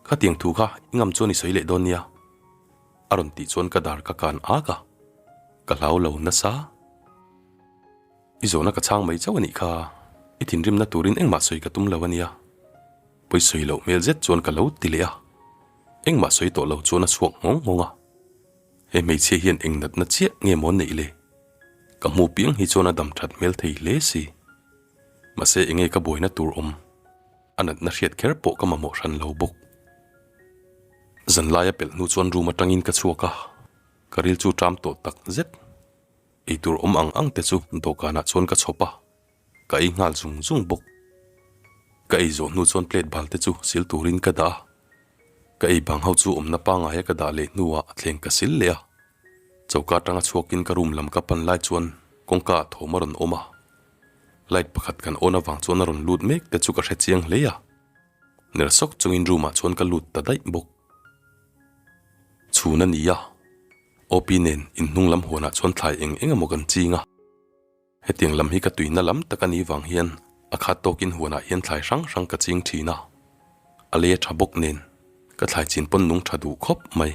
khatiang thu kha i ngam chuan i sawi leh dawn nia. A rawn tih chuan ka dar ka kan ak a, ka hlau lo nasa. I zawhna ka chhang mai chauh a nih kha, i thinrimna turin engmah sawi ka tum lo a nia. Pawi sawi loh hmel zet chuan ka lo ti leh a, engmah sawi tawh lo chuan a chhuak nghawng nghawng a. He hmeichhia hian eng natna chiah nge maw neih le? Ka hmu piang hi chuan a dam that hmel thei hle si. Mahse enge ka buaina tur awm? A natna hriat kher pawh ka mamawh hran lo bawk. Zanlaia pelh hnu chuan room atangin ka chhuak a, ka ril chu ṭam tawh tak zet. Eitur awm ang ang te chu dawhkanah chuan ka chhawp a, ka ei nghal zung zung bawk. Ka ei zawh hnu chuan plate bal te chu sil turin ka dah a, ka ei bang ho chu awmna pangaia ka dah leh hnuah thleng ka sil leh a. Choka atanga chhuakin ka room lam ka pan lai chuan kawngka ah thawm a rawn awm a, light pakhat kan on avang chuan a rawn lut mek te chu ka hre chiang hle a, ner sawk chungin room ah chuan ka lut ta daih bawk. Chhun a ni a. OP nen inhnung lam huanah chuan thlai eng eng emaw kan ching a. Hetiang lam hi ka tuina lam tak a nih vang hian a khat tawkin huanah hian thlai hrang hrang ka ching thin a. A lei a tha bawk nen ka thlai chin pawn nung tha duh khawp mai.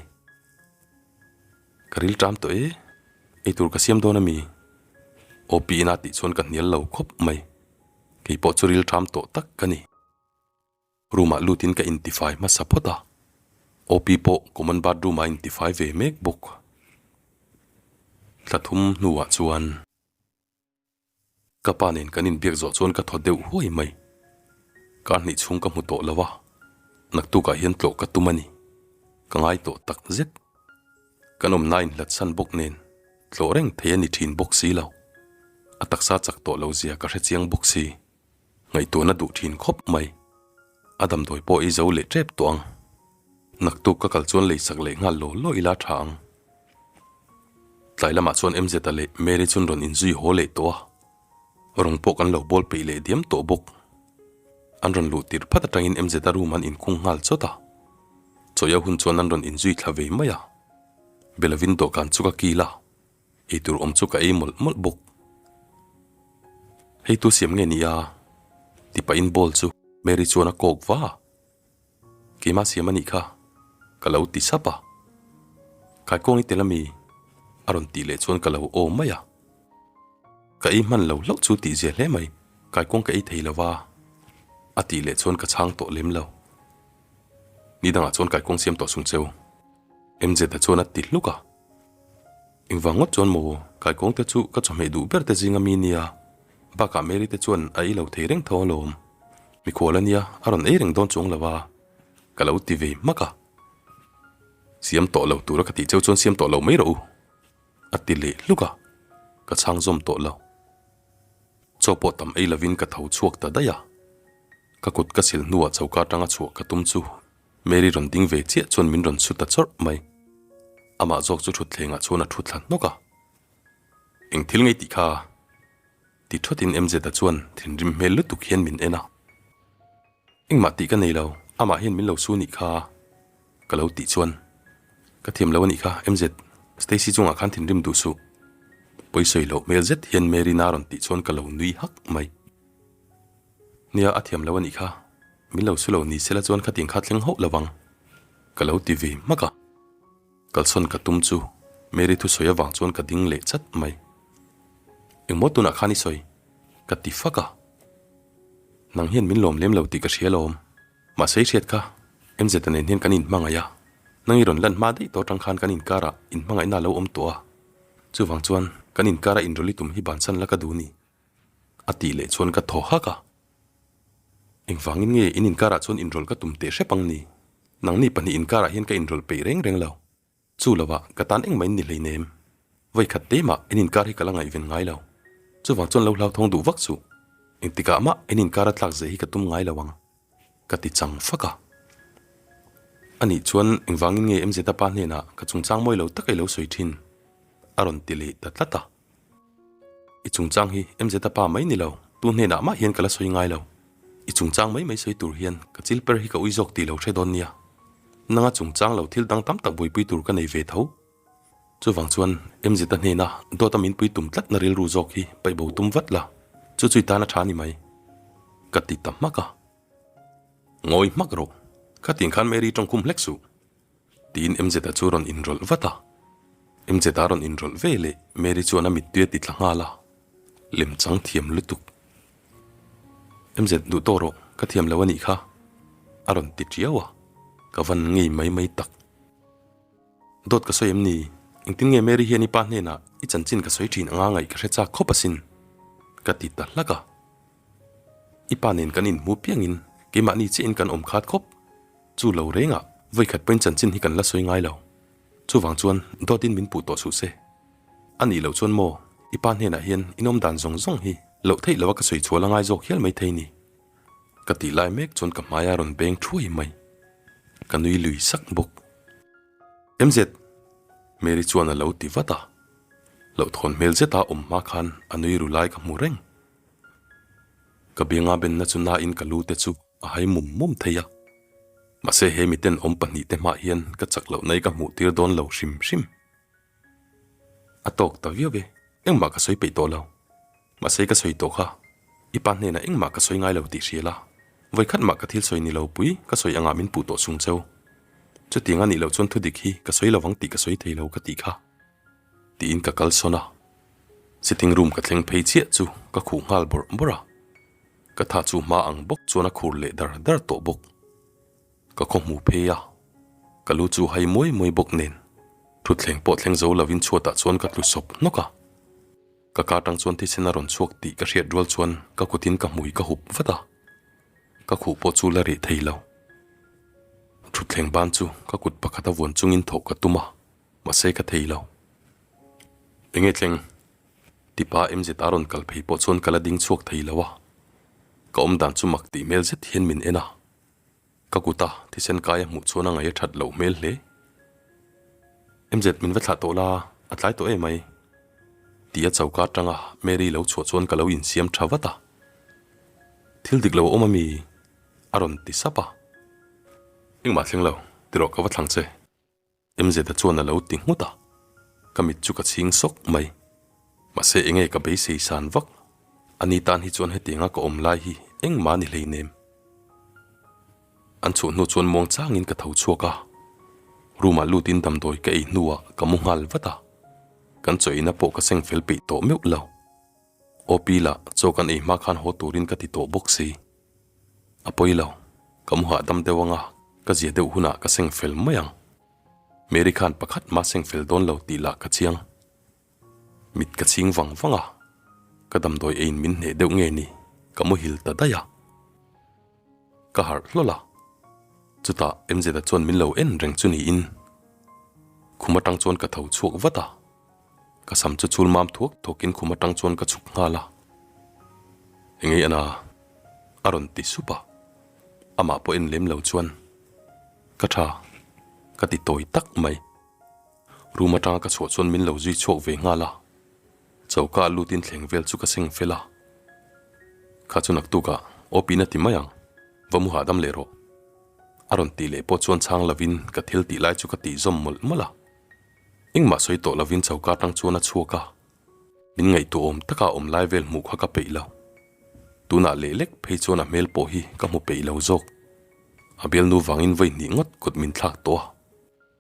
Ka ril ṭam tawh e, eitur ka siam dawn a mi? OP ina tih chuan ka hnial lo khawp mai. Kei pawh chu ril ṭam tawh tak ka ni. Room ah lutin ka intifai hmasa phawt a, OP pawh common bathroom ah a intifai ve mek bawk. Thla thum hnuah chuan ka pa nen kan inbiak zawh chuan ka thaw deuh huai mai. Kar hnih chhung ka hmu tawh lo a, naktukah hian tlawh ka tum a ni. Ka ngai tawh tak zet. Kan awmna inhlatsan bawk nen tlawh reng thei a ni thin bawk si lo. A taksa chak tawh lo zia ka hrechiang bawk si. Ngaihtuahna duh thin khawp mai. A damdawi pawh ei zo leh tep tawh ang. Naktuk ka kal chuan leisak leh nghal law law ila tha ang. Tlai lamah chuan MZ-a leh Mary chuan rawn inzui haw leh tawh a. Rawng pawh kan lo bawl peih leh diam tawh bawk. An rawn luh tirh phat atangin MZ-a room an inkhung nghal chawt a. Chawia hun chuan an rawn inzui thla ve mai a. Belovin dawhkan chu ka kil a. Eitur awm chu ka ei mawlh mawlh bawk. Hei tu siam nge ni a? Ti pahin bowl chu Mary chuan a kawk va a. Keimah siam a nih kha, ka lo ti sap a. Kaikuang i tel ami? A rawn tih leh chuan ka lo aw mai a. Ka ei hman lo hlauh chu tih zia hle mai, kaikuang ka ei thei lo va. A tih leh chuan ka chhang tawh lem lo. Ni dangah chuan kaikuang siam tawh sung cheu. MZ-a chuan a ti hluk a. Engvang ngawt chuan maw, Kaikawng te chu ka chawhmeh duh ber te zinga mi nia, bakah Mary te chuan a ei lo thei reng tho alawm. Mikhual a nia, a rawn ei reng dawn chuang lo a, ka lo ti ve hmak a. Siam tawh lo tura ka tih cheu chuan siam tawh lo mai rawh u, a ti leh hluk a, ka chhang zawm tawh lo. Chaw pawh tam ei lovin ka tho chhuak ta daih a, ka kut ka sil hnuah choka atanga chhuah ka tum chu Mary rawn ding ve chiah chuan min rawn su ta chawrh mai. Amah zawk chu thutthlengah chuan a thu thla hnawk a. Eng thil ngei tih kha? Ti thawtin MZ-a chuan thinrim hmel lutuk hian min en a. Engmah tih ka nei lo, amah hian min lo su nih kha ka lo tih chuan ka thiam lo a nih kha MZ, Stacy chungah khan thinrim duh suh. Pawi sawi loh hmel zet hian Mary na rawn tih chuan ka lo nui hak mai. Nia, a thiam lo a nih kha. Min lo su lo ni sela chuan khatiang kha thleng hauh lo vang. Ka lo ti ve hmak a. Kalsawn ka tum chu Mary thusawi avang chuan ka ding leh chat mai. Engmaw tunah khan i sawi? Ka ti fak a. Nang hian min lawm lem lo tih ka hria lawm. Mahse i hriat kha, MZ-a nen hian kan inhmangaih a, nang i rawn lan hma daih tawh atang khan kan inkarah inhmangaihna a lo awm tawh a, chuvang chuan kan inkara inrawlh i tum hi bansan la ka duh ni, a tih leh chuan ka thaw hak a. Engvangin nge in inkarah chuan inrawlh ka tum teh hrep ang ni? Nangni pahnih inkarah hian ka inrawlh peih reng reng lo. Chu lovah ka tan engmah in ni hleinem. Vawikhat te mah in inkar hi ka la ngaihven ngai lo. Chuvang chuan lo hlauthawng duh vak suh. Engtikah mah in inkar a tlak zeh hi ka tum ngai lo ang. Ka ti chang fak a. Anih chuan engvangin nge MZ pa hnenah ka chungchang mawi lo tak i lo sawi thin? A rawn ti leh ta tlat a. I chungchang hi MZ pa mai ni lo, tu hnenah mah hian ka la sawi ngai lo. I chungchang mai mai sawi tur hian ka chil per hi ka ui zawk tih lo hre dawn nia. Nanga chungchang lo thil dang tam tak buaipui tur ka nei ve tho. Chuvang chuan MZ hnena dawta min pui tum tlatna rilru zawk hi paih bo tum vat la, chu chu i tan a tha ni mai. Ka ti ta hmak a. Ngawi hmak rawh, khatin khan Mary tawngkhum hlek suh. Tiin MZ-a chu rawn inrawlh vat a. MZ-a rawn inrawlh ve leh Mary chuan a mittui a ti tla nghal a. Lem chang thiam lutuk. MZ duh tawh rawh, ka thiam lo a nih kha. A rawn ti tiau a, ka van ngei mai mai tak. Dawt ka sawi em ni? Engtin nge Mary hian i pa hnenah i chanchin ka sawi thin anga ngaih ka hre chak khawp asin. Ka ti ta hlak a. I pa nen kan inhmu piangin keimahni chiahin kan awm khat khawp. Chu lo rengah vawikhat pawhin chanchin hi kan la sawi ngai lo. Chuvang chuan dawtin min puh tawh suh se. A nih loh chuan maw, i pa hnenah hian inawm dan zawng zawng hi loh theih lova ka sawi chhuah la ngai zawk hial mai thei ni. Ka tih lai mek chuan ka hmai a rawn beng thuai mai. Ka nui lui sak bawk. MZ! Mary chuan a lo ti vat a. Hlauhthawn hmel zeta awm hma khan a nui ru lai ka hmu reng. Ka bianga benna chu nain ka lu te chu a hai mum mum thei a. Mahse he miten awm pahnihte hmah hian ka chak loh nai ka hmuh tir dawn lo hrim hrim. A tawk ta viau e, engmah ka sawi peih tawh lo. Mahse ka sawi tawh kha, i pa hnenah engmah ka sawi ngai lo tih hria la, vawikhat mah ka thil sawi ni lo pui ka sawi angah min puh tawh chung cheu. Chutiang a nih loh chuan thudik hi ka sawi lovang tih ka sawi thei lo ka tih kha. Tiin ka kal sawn a. Sitting room ka thleng phei chiah chu ka khuh nghal bawrh bawrh a. Ka tha chu hma ang bawk chuan a khur leh dar dar tawh bawk. Ka khaw hmu phei a, ka lu chu hai muai muai bawk nen thutthleng pawh thleng zo lovin chhuatah chuan ka tlu sawp hnawk a. Ka ka atang chuan thisen a rawn chhuak tih ka hriat rual chuan ka kutin ka hmui ka hup vat a, ka khuh pawh chu la reh thei lo. Thutthleng ban chu ka kut pakhat a vuan chungin thawh ka tum a, mahse ka thei lo. Enge thleng? Tipa MZ a rawn kal phei pawh chuan ka la ding chhuak thei lo a, ka awm dan chu mak tih hmel zet hian min en a. Ka kuta thisen kai a hmuh chuan a ngaih a that loh hmel hle. MZ min va thlah tawh la, a tlai tawh em mai. Ti a choka atanga Mary lo chhuah chuan ka lo insiam tha vat a. Thil dik lo a awm ami? A rawn ti sap a. Engmah thleng lo, ti rawh ka va thlang che. MZ-a chuan a lo ti nghut a, ka mit chu ka chhing sawk mai. Mahse enge ka beisei san vak? Ani tan hi chuan hetianga ka awm lai hi engmah ni hleinem. An chhuah hnu chuan muang changin ka tho chhuak a, room ah lutin damdawi ka ei hnuah ka mu nghal vat a, kan chaw eina pawh ka seng fel peih tawh meuh lo. OP lah chaw kan ei hma khan haw turin ka ti tawh bawk si. A pawi lo, ka mu hahdam deuh anga ka zia deuh hunah ka seng fel mai ang. Mary khan pakhat mah seng fel dawn lo tih lah ka chiang. Mit ka chhing vang vang a, ka damdawi eiin min hneh deuh nge ni, ka muhil ta daih a. Ka harh hlawl a, chutah MZ-a chuan min lo en reng chu niin. Khum atang chuan ka tho chhuak vat a. Ka sam chu chul mam thuak thuakin khum atang chuan ka chhuk nghal a. Engei ana? A rawn ti sup a. Amah pawh en lem lo chuan ka tha ka ti tawi tak mai. Room atanga ka chhuah chuan min lo zui chhuak ve nghal a. Choka ah lutin thleng vel chu ka seng fel a. Kha chu naktukah OP na ti mai ang, va mu hahdam leh rawh. A rawn tih leh pawh chuan chhang lovin ka thil tih lai chu ka tih zawm mawlh mawlh a. Engmah sawi tawh lovin choka atang chuan a chhuak a, min ngaihtuahawm taka a awm lai vel hmuh kha ka peih lo. Tunah leh lek phei chuan a hmel pawh hi ka hmu peih lo zawk. A bialnu vangin vawi hnih ngawt kut min thlak tawh a,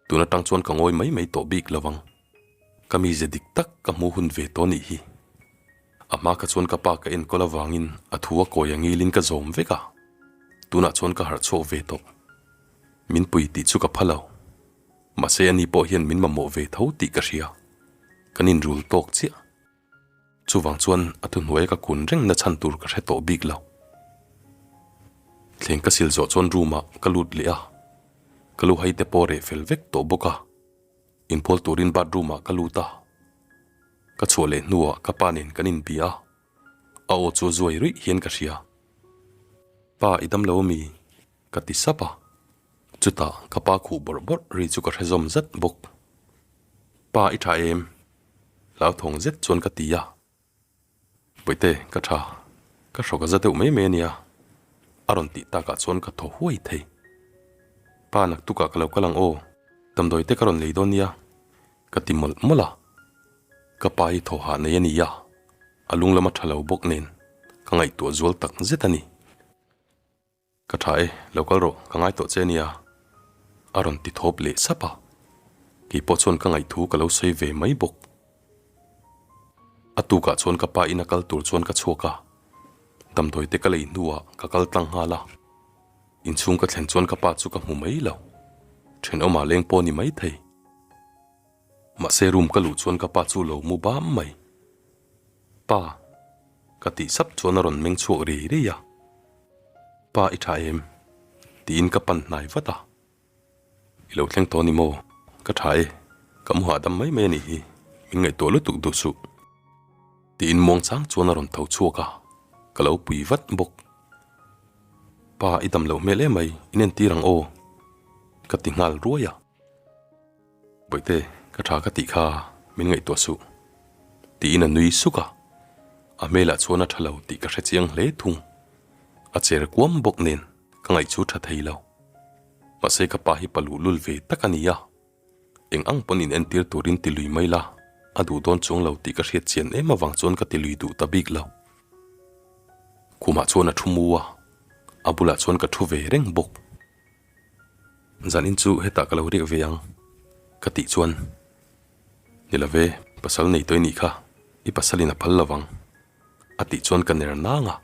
tun atang chuan ka ngawi mai mai tawh bik lo ang. Ka mize dik tak ka hmu hun ve tawh nih hi. A hma kha chuan ka pa ka enkawl avangin a thu a kawi a ngilin ka zawm vek a. Tunah chuan ka harh chhuak ve tawh. Min pui tih chu ka pha lo. Mahse ani pawh hian min mamawh ve tho tih ka hria. Kan inrul tawk chiah. Chuvang chuan a thuhnuaia ka kun reng na chhan tur ka hre tawh bik lo. Thleng ka sil zawh chuan room ah ka lut leh a, ka lu hai te pawh reh fel vek tawh bawk a. Inbual turin bathroom ah ka lut a, ka chhuah leh hnuah ka pa nen kan inbia a, a aw chu zuai ruih hian ka hria. Pa i dam lo ami? Ka ti sap a, chutah ka pa khuh bawrh bawrh ri chu ka hre zawm zat bawk. Pa i tha em? Hlauthawng zet chuan ka ti a. Bawihte, ka tha. Ka hrawk a za deuh mai mai a nia. A rawn tih takah chuan ka thaw huai thei. Pa naktukah ka lo kal ang aw, damdawi te ka rawn lei dawn nia, ka ti mawlh mawlh a. Ka pa hi thaw hah nei a ni a, a lung lam a tha lo bawk nen ka ngaihtuah zual tak zet a ni. Ka tha e, lo kal rawh, ka ngai tawh che nia, a rawn ti thawp leh sap a. Kei pawh chuan ka ngaihthu ka lo sawi ve mai bawk. A tukah chuan ka pa ina kal tur chuan ka chhuak a, damdawi te ka lei hnuah ka kal tlang nghal a. Inchhung ka thlen chuan ka pa chu ka hmu mai lo, thenawmah leng pawh ni mai thei. Mahse room ka luh chuan ka pa chu lo mu bam mai. Pa. Ka tih sap chuan a rawn meng chhuak rei rei a. Pa i tha em? Tiin ka pan hnai vat a. I lo thleng tawh ni maw? Ka tha e, ka mu hahdam mai mai a nih hi, min ngaihtuah lutuk duh suh. Tiin muangchang chuan a rawn tho chhuak a, ka lo pui vat bawk. Pa i dam loh hmel emai, in entir ang aw. Ka ti nghal ruai a. Bawihte, ka tha ka tih kha min ngaihtuah suh, tiin a nui suk a. A hmelah chuan a tha lo tih ka hre chiang hle thung. A cher kuam bawk nen ka ngaih chu tha thei lo. Mahse ka pa hi pa luhlul ve tak a ni a, eng ang pawn in entir turin ti lui mai la, a duh dawn chuang lo tih ka hriat chian em avang chuan ka ti lui duh ta bik lo. Khumah chuan a thu mu a, a bulah chuan ka thu ve reng bawk. Zanin chu hetah ka lo riak ve ang ka tih chuan, Ni lo ve, pasal nei tawh i nih kha, i pasalin a phal lo vang a tih chuan ka ner nang a.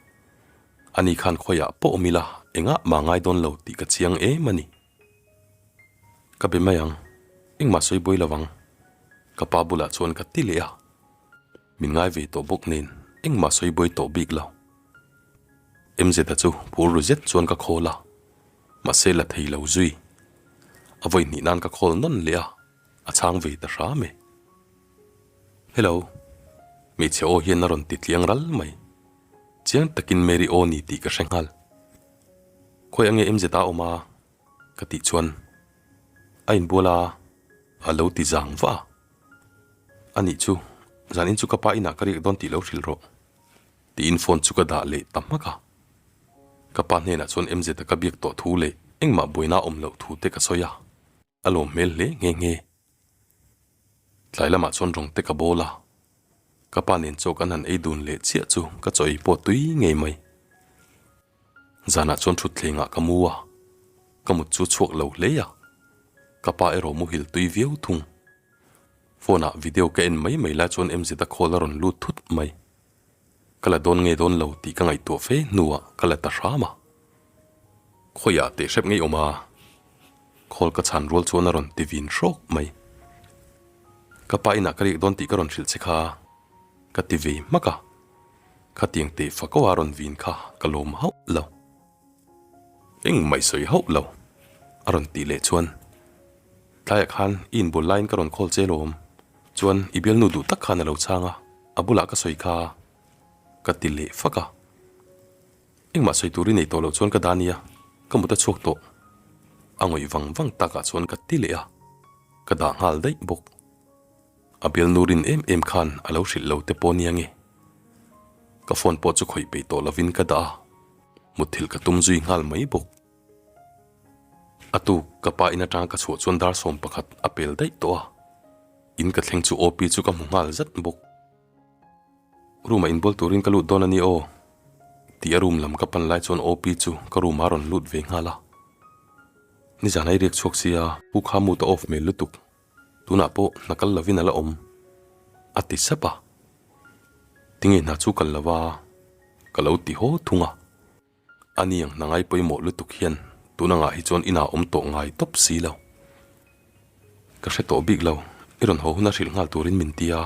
Ani khan khawiah pawh awm ila engah mah ngai dawn lo tih ka chiang em a ni. Ka be mai ang, engmah sawi buai lo vang ka pa bulah chuan ka ti leh a. Min ngai ve tawh bawk nen engmah sawi buai tawh bik lo. MZ-a chu phur ru zet chuan ka khawl a, mahse la thei lo zui. A vawi hnih nan ka khawl nawn leh a, a chhang ve ta hram e. Hello. Hmeichhe aw hian a rawn ti tliang ral mai. Chiang takin Mary aw ni tih ka hre nghal. Khawi ange MZ-a awm a? Ka tih chuan a inbual a, a lo ti zang vah a. Anih chu, zanin chu ka pa inah ka riak dawn tih lo hrilh rawh. Tiin phone chu ka dah leh ta hmak a. Ka pa hnenah chuan MZ a ka biak tawh thu leh engmah buaina a awm loh thu te ka sawi a, a lawm hmel hle nghe nghe. Tlai lamah chuan rawng te ka bawl a, ka pa nen chaw kan han ei dun leh chiah chu ka chaw ei pawh tui ngei mai. Zanah chuan thutthlengah ka mu a, ka mut chu chhuak lo hle a, ka pa erawh muhil tui viau thung. Phone ah video ka en mai mai lai chuan MZ a call a rawn lut thut mai. Ka la dawn nge dawn lo tih ka ngaihtuah fe hnuah ka la ta hram a. Khawiah teh hrep ngei awm a? Call ka chhan rual chuan a rawn ti vin hrawk mai. Ka pa inah ka riak dawn tih ka rawn hrilh che kha ka ti ve hmak a. Khatiang teh fako a rawn vin kha ka lawm hauh lo. Engmah i sawi hauh lo, a rawn tih leh chuan, Tlaiah khan i inbual laiin ka rawn call che lawm, chuan i bialnu duh tak khan a lo chhang a, a bulah ka sawi kha, ka ti leh fak a. Engmah sawi tur i nei tawh loh chuan ka dah nia, ka mut a chhuak tawh. A ngawih vang vang takah chuan ka ti leh a, ka dah nghal daih bawk. A bialnu rin em em khan a lo hrilh lo te pawh nia nge. Ka phone pawh chu khawih peih tawh lovin ka dah a. Mutthilh ka tum zui nghal mai bawk. A tuk ka pa in atanga ka chhuah chuan dar 11 a pel daih tawh a, in ka thleng chu OP chu ka hmu nghal zat bawk. Room ah inbual turin ka lut dawn a ni aw tih a room lam ka pan lai chuan OP chu ka room ah a rawn lut ve nghal a. Nizan a i riak chhuak sia, pu kha mood a off hmel lutuk. Tunah pawh hna kal lovin a la awm, a ti sap a. Tinge hna chu kal lova ka lo ti haw thung a. Ani ang hna ngai pawimawh lutuk hian tun angah hi chuan inah awm tawh ngai tawp si lo. Ka hre tawh bik lo, i rawn haw huna hrilh nghal turin min ti a,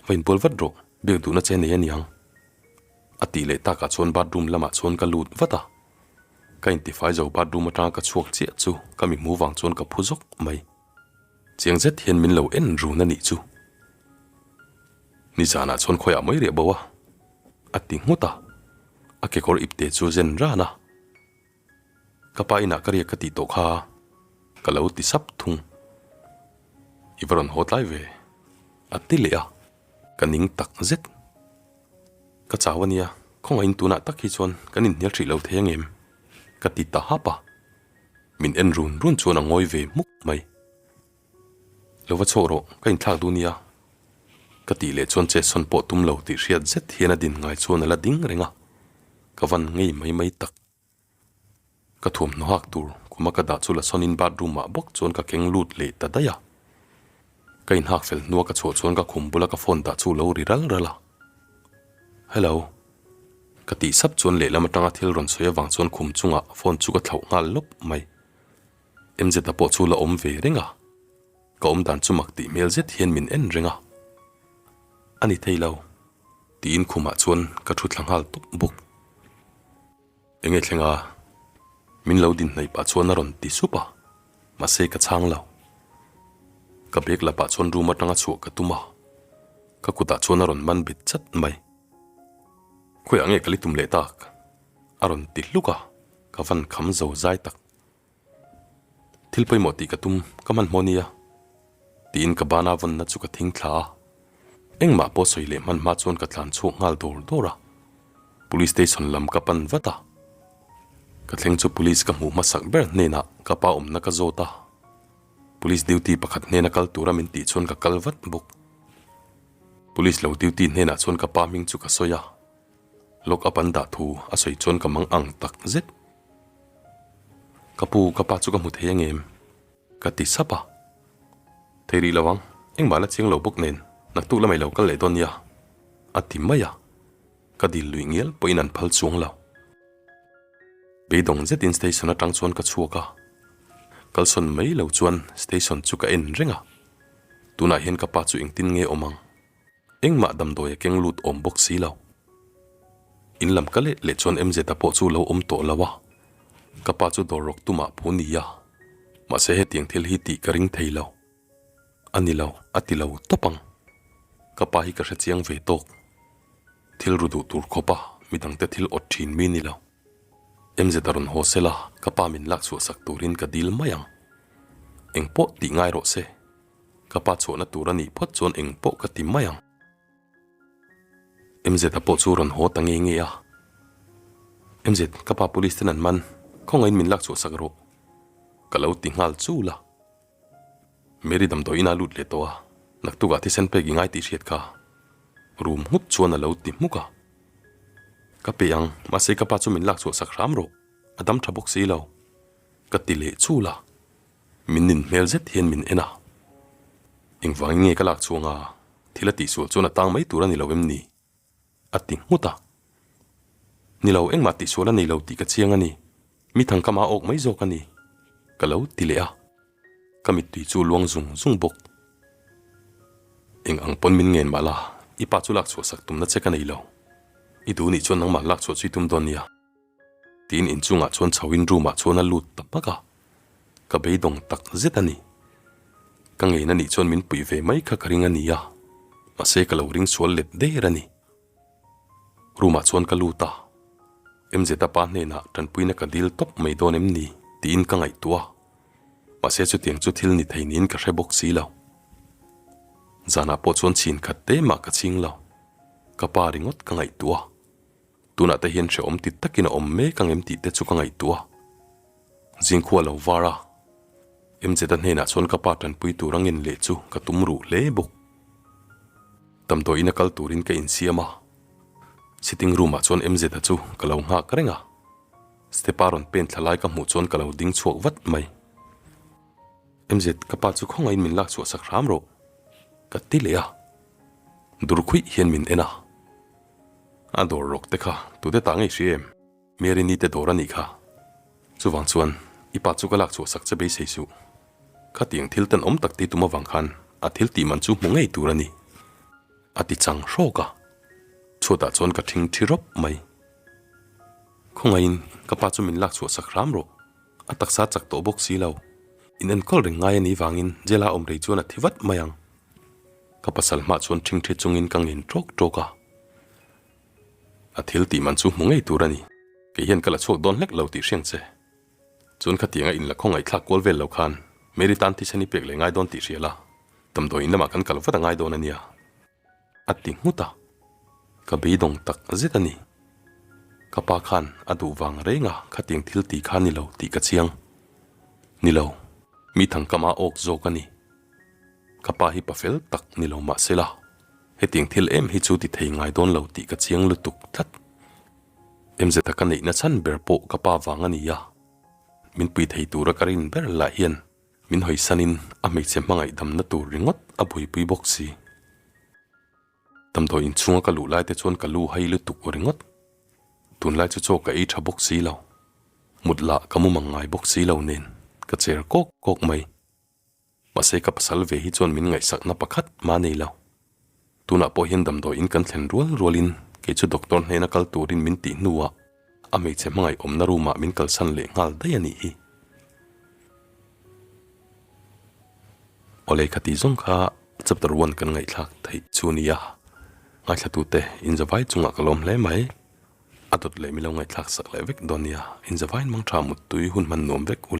va inbual vat rawh, biak duhna che nei aniang. A tih leh takah chuan bathroom lamah chuan ka lut vat a. Ka intifai zo bathroom atanga ka chhuak chiah chu ka mi hmu vang chuan ka phu zawk mai. Chiang zet hian min lo en run a nih chu. Nizanah chuan khawiah mai riah bo a, a ti nghut a, a kekawr ipte chu a zen ran a. Ka pa inah ka riak ka tih tawh kha ka lo ti sap thung. I va rawn haw tlai ve, a ti leh a, ka ning tak zet. Ka chau a nia, khawngaihin tunah tak hi chuan kan inhnial hrih lo thei angem? ka ti ta hap a. Min en run run chuan a ngawi ve hmuk mai. Lo va chhuak rawh, ka inthlak duh nia. Ka tih leh chuan chetsawn pawh tum lo tih hriat zet hian a din ngai chuan a la ding reng a, ka van ngei mai mai tak. Ka thuamhnaw hak tur khuma ka dah chu la sawnin bathroom ah bawk chuan ka keng lut leh ta daih a. Ka inhak fel hnua ka chhuah chuan ka khum bula ka phone dah chu lo ri ral ral a. Hello. Ka tih sap chuan lehlam atanga thil rawn sawi avang chuan khum chungah phone chu ka thlauh nghal lawp mai. MZ-a pawh chu la awm ve reng a, ka awm dan chu mak tih hmel zet hian min en reng a. A ni thei lo, tiin khumah chuan ka thu thla nghal tawp bawk. Enge thleng a? Min lo din hnaih pah chuan a rawn ti sup a, mahse ka chhang lo. Ka bag la pah chuan room atanga chhuah ka tum a, ka kutah chuan a rawn man bet chat mai. Khawiah nge ka li tum leh tak? A rawn ti hluk a, ka van kham zo zai tak. Thil pawimawh tih ka tum ka hmanhmawh nia, tiin ka bana vawnna chu ka thing thla a. Engmah pawh sawi leh hman hma chuan ka tlan chhuak nghal dawr dawr a. Police station lam ka pan vat a. Ka thleng chu police ka hmuh hmasak ber hnenah ka pa awmna ka zawt a. Police duty pakhat hnena kal tura min tih chuan ka kal vat bawk. Police lo duty hnenah chuan ka pa hming chu ka sawi a. Lock up an dah thu a sawi chuan ka mang ang tak zet. Ka pu, ka pa chu ka hmu thei angem? Ka ti sap a. Thei rih lo ang, engmah la chiang lo bawk nen naktuk lamah i lo kal leh dawn nia, a ti mai a. Ka dil luih ngial pawhin an phal chuang lo. Beidawng zetin station atang chuan ka chhuak a, kalsawn mai lo chuan station chu ka en reng a. Tunah hian ka pa chu engtin nge awm ang? Engmah damdawi a keng lut awm bawk si lo. In lam ka let leh chuan MZ-a pawh chu lo awm tawh lo a, ka pa chu dawr rawk tumah phu ni a, mahse hetiang thil hi tih ka ring thei lo. A ni lo, a ti lo tawp ang. Ka pa hi ka hre chiang ve tawk. Thil ru duh tur khawpa midangte thil awt thin mi ni lo. MZ-a rawn haw sela ka pa min lak chhuah sak turin ka dil mai ang. Engpawh tih ngai rawh se. Ka pa chhuahna tur a nih phawt chuan eng pawh ka ti mai ang. MZ-a pawh chu rawn haw ta nge nge a. MZ, ka pa police ten an man, khawngaihin min lak chhuah sak rawh. Ka lo ti nghal chul a. Mary damdawi inah lut leh tawh a, naktukah thisen pek i ngai tih hriat kha. Rum nghut chuan a lo ti hmuk a. Ka pe ang, mahse ka pa chu min lak chhuah sak hram rawh, a dam tha bawk si lo. Ka ti leh chul a. Min nin hmel zet hian min en a, Engvangin nge ka lak chhuang a, thil a tihsual chuan a tang mai tur a ni lo em ni? a ti nghut a. Ni lo, engmah tihsual a nei lo tih ka chiang a ni, mi thangkam a awk mai zawk a ni, ka lo ti leh a, ka mittui chu luang zung zung bawk. Eng ang pawn min ngen mah la, i pa chu lak chhuah sak tumna che ka nei lo, i duh nih chuan nangmah lak chhuah chu i tum dawn nia. Tiin inchungah chuan chho in room ah chuan a lut ta hmak a, ka beidawng tak zet a ni. Ka ngein a nih chuan min puih ve mai kha ka ring a ni a, mahse ka lo ring sual let der a ni. Room ah chuan ka lut a, MZ a pa hnenah tanpuina ka dil tawp mai dawn em ni tiin ka ngaihtuah a, mahse chutiang chu thil ni thei niin ka hre bawk si lo. Zanah pawh chuan chhin khat te mah ka chhing lo, ka pa ringawt ka ngaihtuah a. Tunah te hian hrehawm ti takin a awm mek ang em tih te chu ka ngaihtuah a. Zingkhua lo var a, MZ-a hnenah chuan ka pa tanpui tur a ngen leh chu ka tum ruh hle bawk. Damdawiin a kal turin ka insiam a, sitting room-ah chuan MZ-a chu ka lo nghak reng a. Step-a rawn pen thla lai ka hmuh chuan ka lo ding chhuak vat mai. MZ, ka pa chu khawngaihin min lak chhuah sak hram rawh, ka ti leh a. Dur khuih hian min en a. A dawr rawk te kha tute ta ngei hria em? Mary ni te dawr a nih kha. Chuvang chuan i pa chu ka lak chhuah sak che beisei suh. Khatiang thil tenawm tak ti tum avang khan a thil tih man chu hmu ngei tur a ni. A ti chang hrawk a. Chhuatah chuan ka thing thi rawp mai. Khawngaihin ka pa chu min lak chhuah sak hram rawh. A taksa chak tawh bawk si lo. In enkawl reng ngai a nih vangin jail-a awm rei chuan a thi vat mai ang. Ka pasal hmah chuan thing thi chungin ka ngin ṭawk ṭawk a. A thil tih man chu hmu ngei tur a ni. Kei hian ka la chhuak dawn hlek lo tih hriang che. Chuan khatianga in la khawngaihthlak kual vel lo khan Mary tan thisen i pek leh ngai dawn tih hria la, damdawi in lamah kan kal vat a ngai dawn a nia. A ti nghut a. Ka beidawng tak zet a ni. Ka pa khan a duh vang reng a khatiang thil ti kha ni lo tih ka chiang. Ni lo, mi thangkama awk zawk a ni. Ka pa hi pa fel tak ni lo mah se la, hetiang thil em hi chu ti thei ngai dawn lo tih ka chiang lutuk tlat. Emzeta ka neihna chhan ber pawh ka pa vang a ni a, min pui thei tura ka rin ber lah hian min hawisanin a hmeichhe hmangaih damna tur ringawt a buaipui bawk si. Damdawi inchhunga ka luh lai te chuan ka lu hai lutuk ringawt. Tunlai chu chaw ka ei tha bawk si lo, mut lah ka mu mang ngai bawk si lo nen ka cher kawk kawk mai. Mahse ka pasal ve hi chuan min ngaihsakna pakhat mah nei lo. Tunah pawh hian damdawi in kan thlen rual rualin kei chu doctor hnena kal turin min tih hnuah a hmeichhe hmangaih awmna room ah min kalsan leh nghal daih a nih hi. Awle kha tih zawng kha chapter one kan ngaihthlak theih chu nia. Ngaithlatute inzavai chungah ka lawm hle mai. A dawt leh milo ngaihthlak sak leh vek dawn nia. Inzavaiin mangtha muttui hun hman nuam vek u.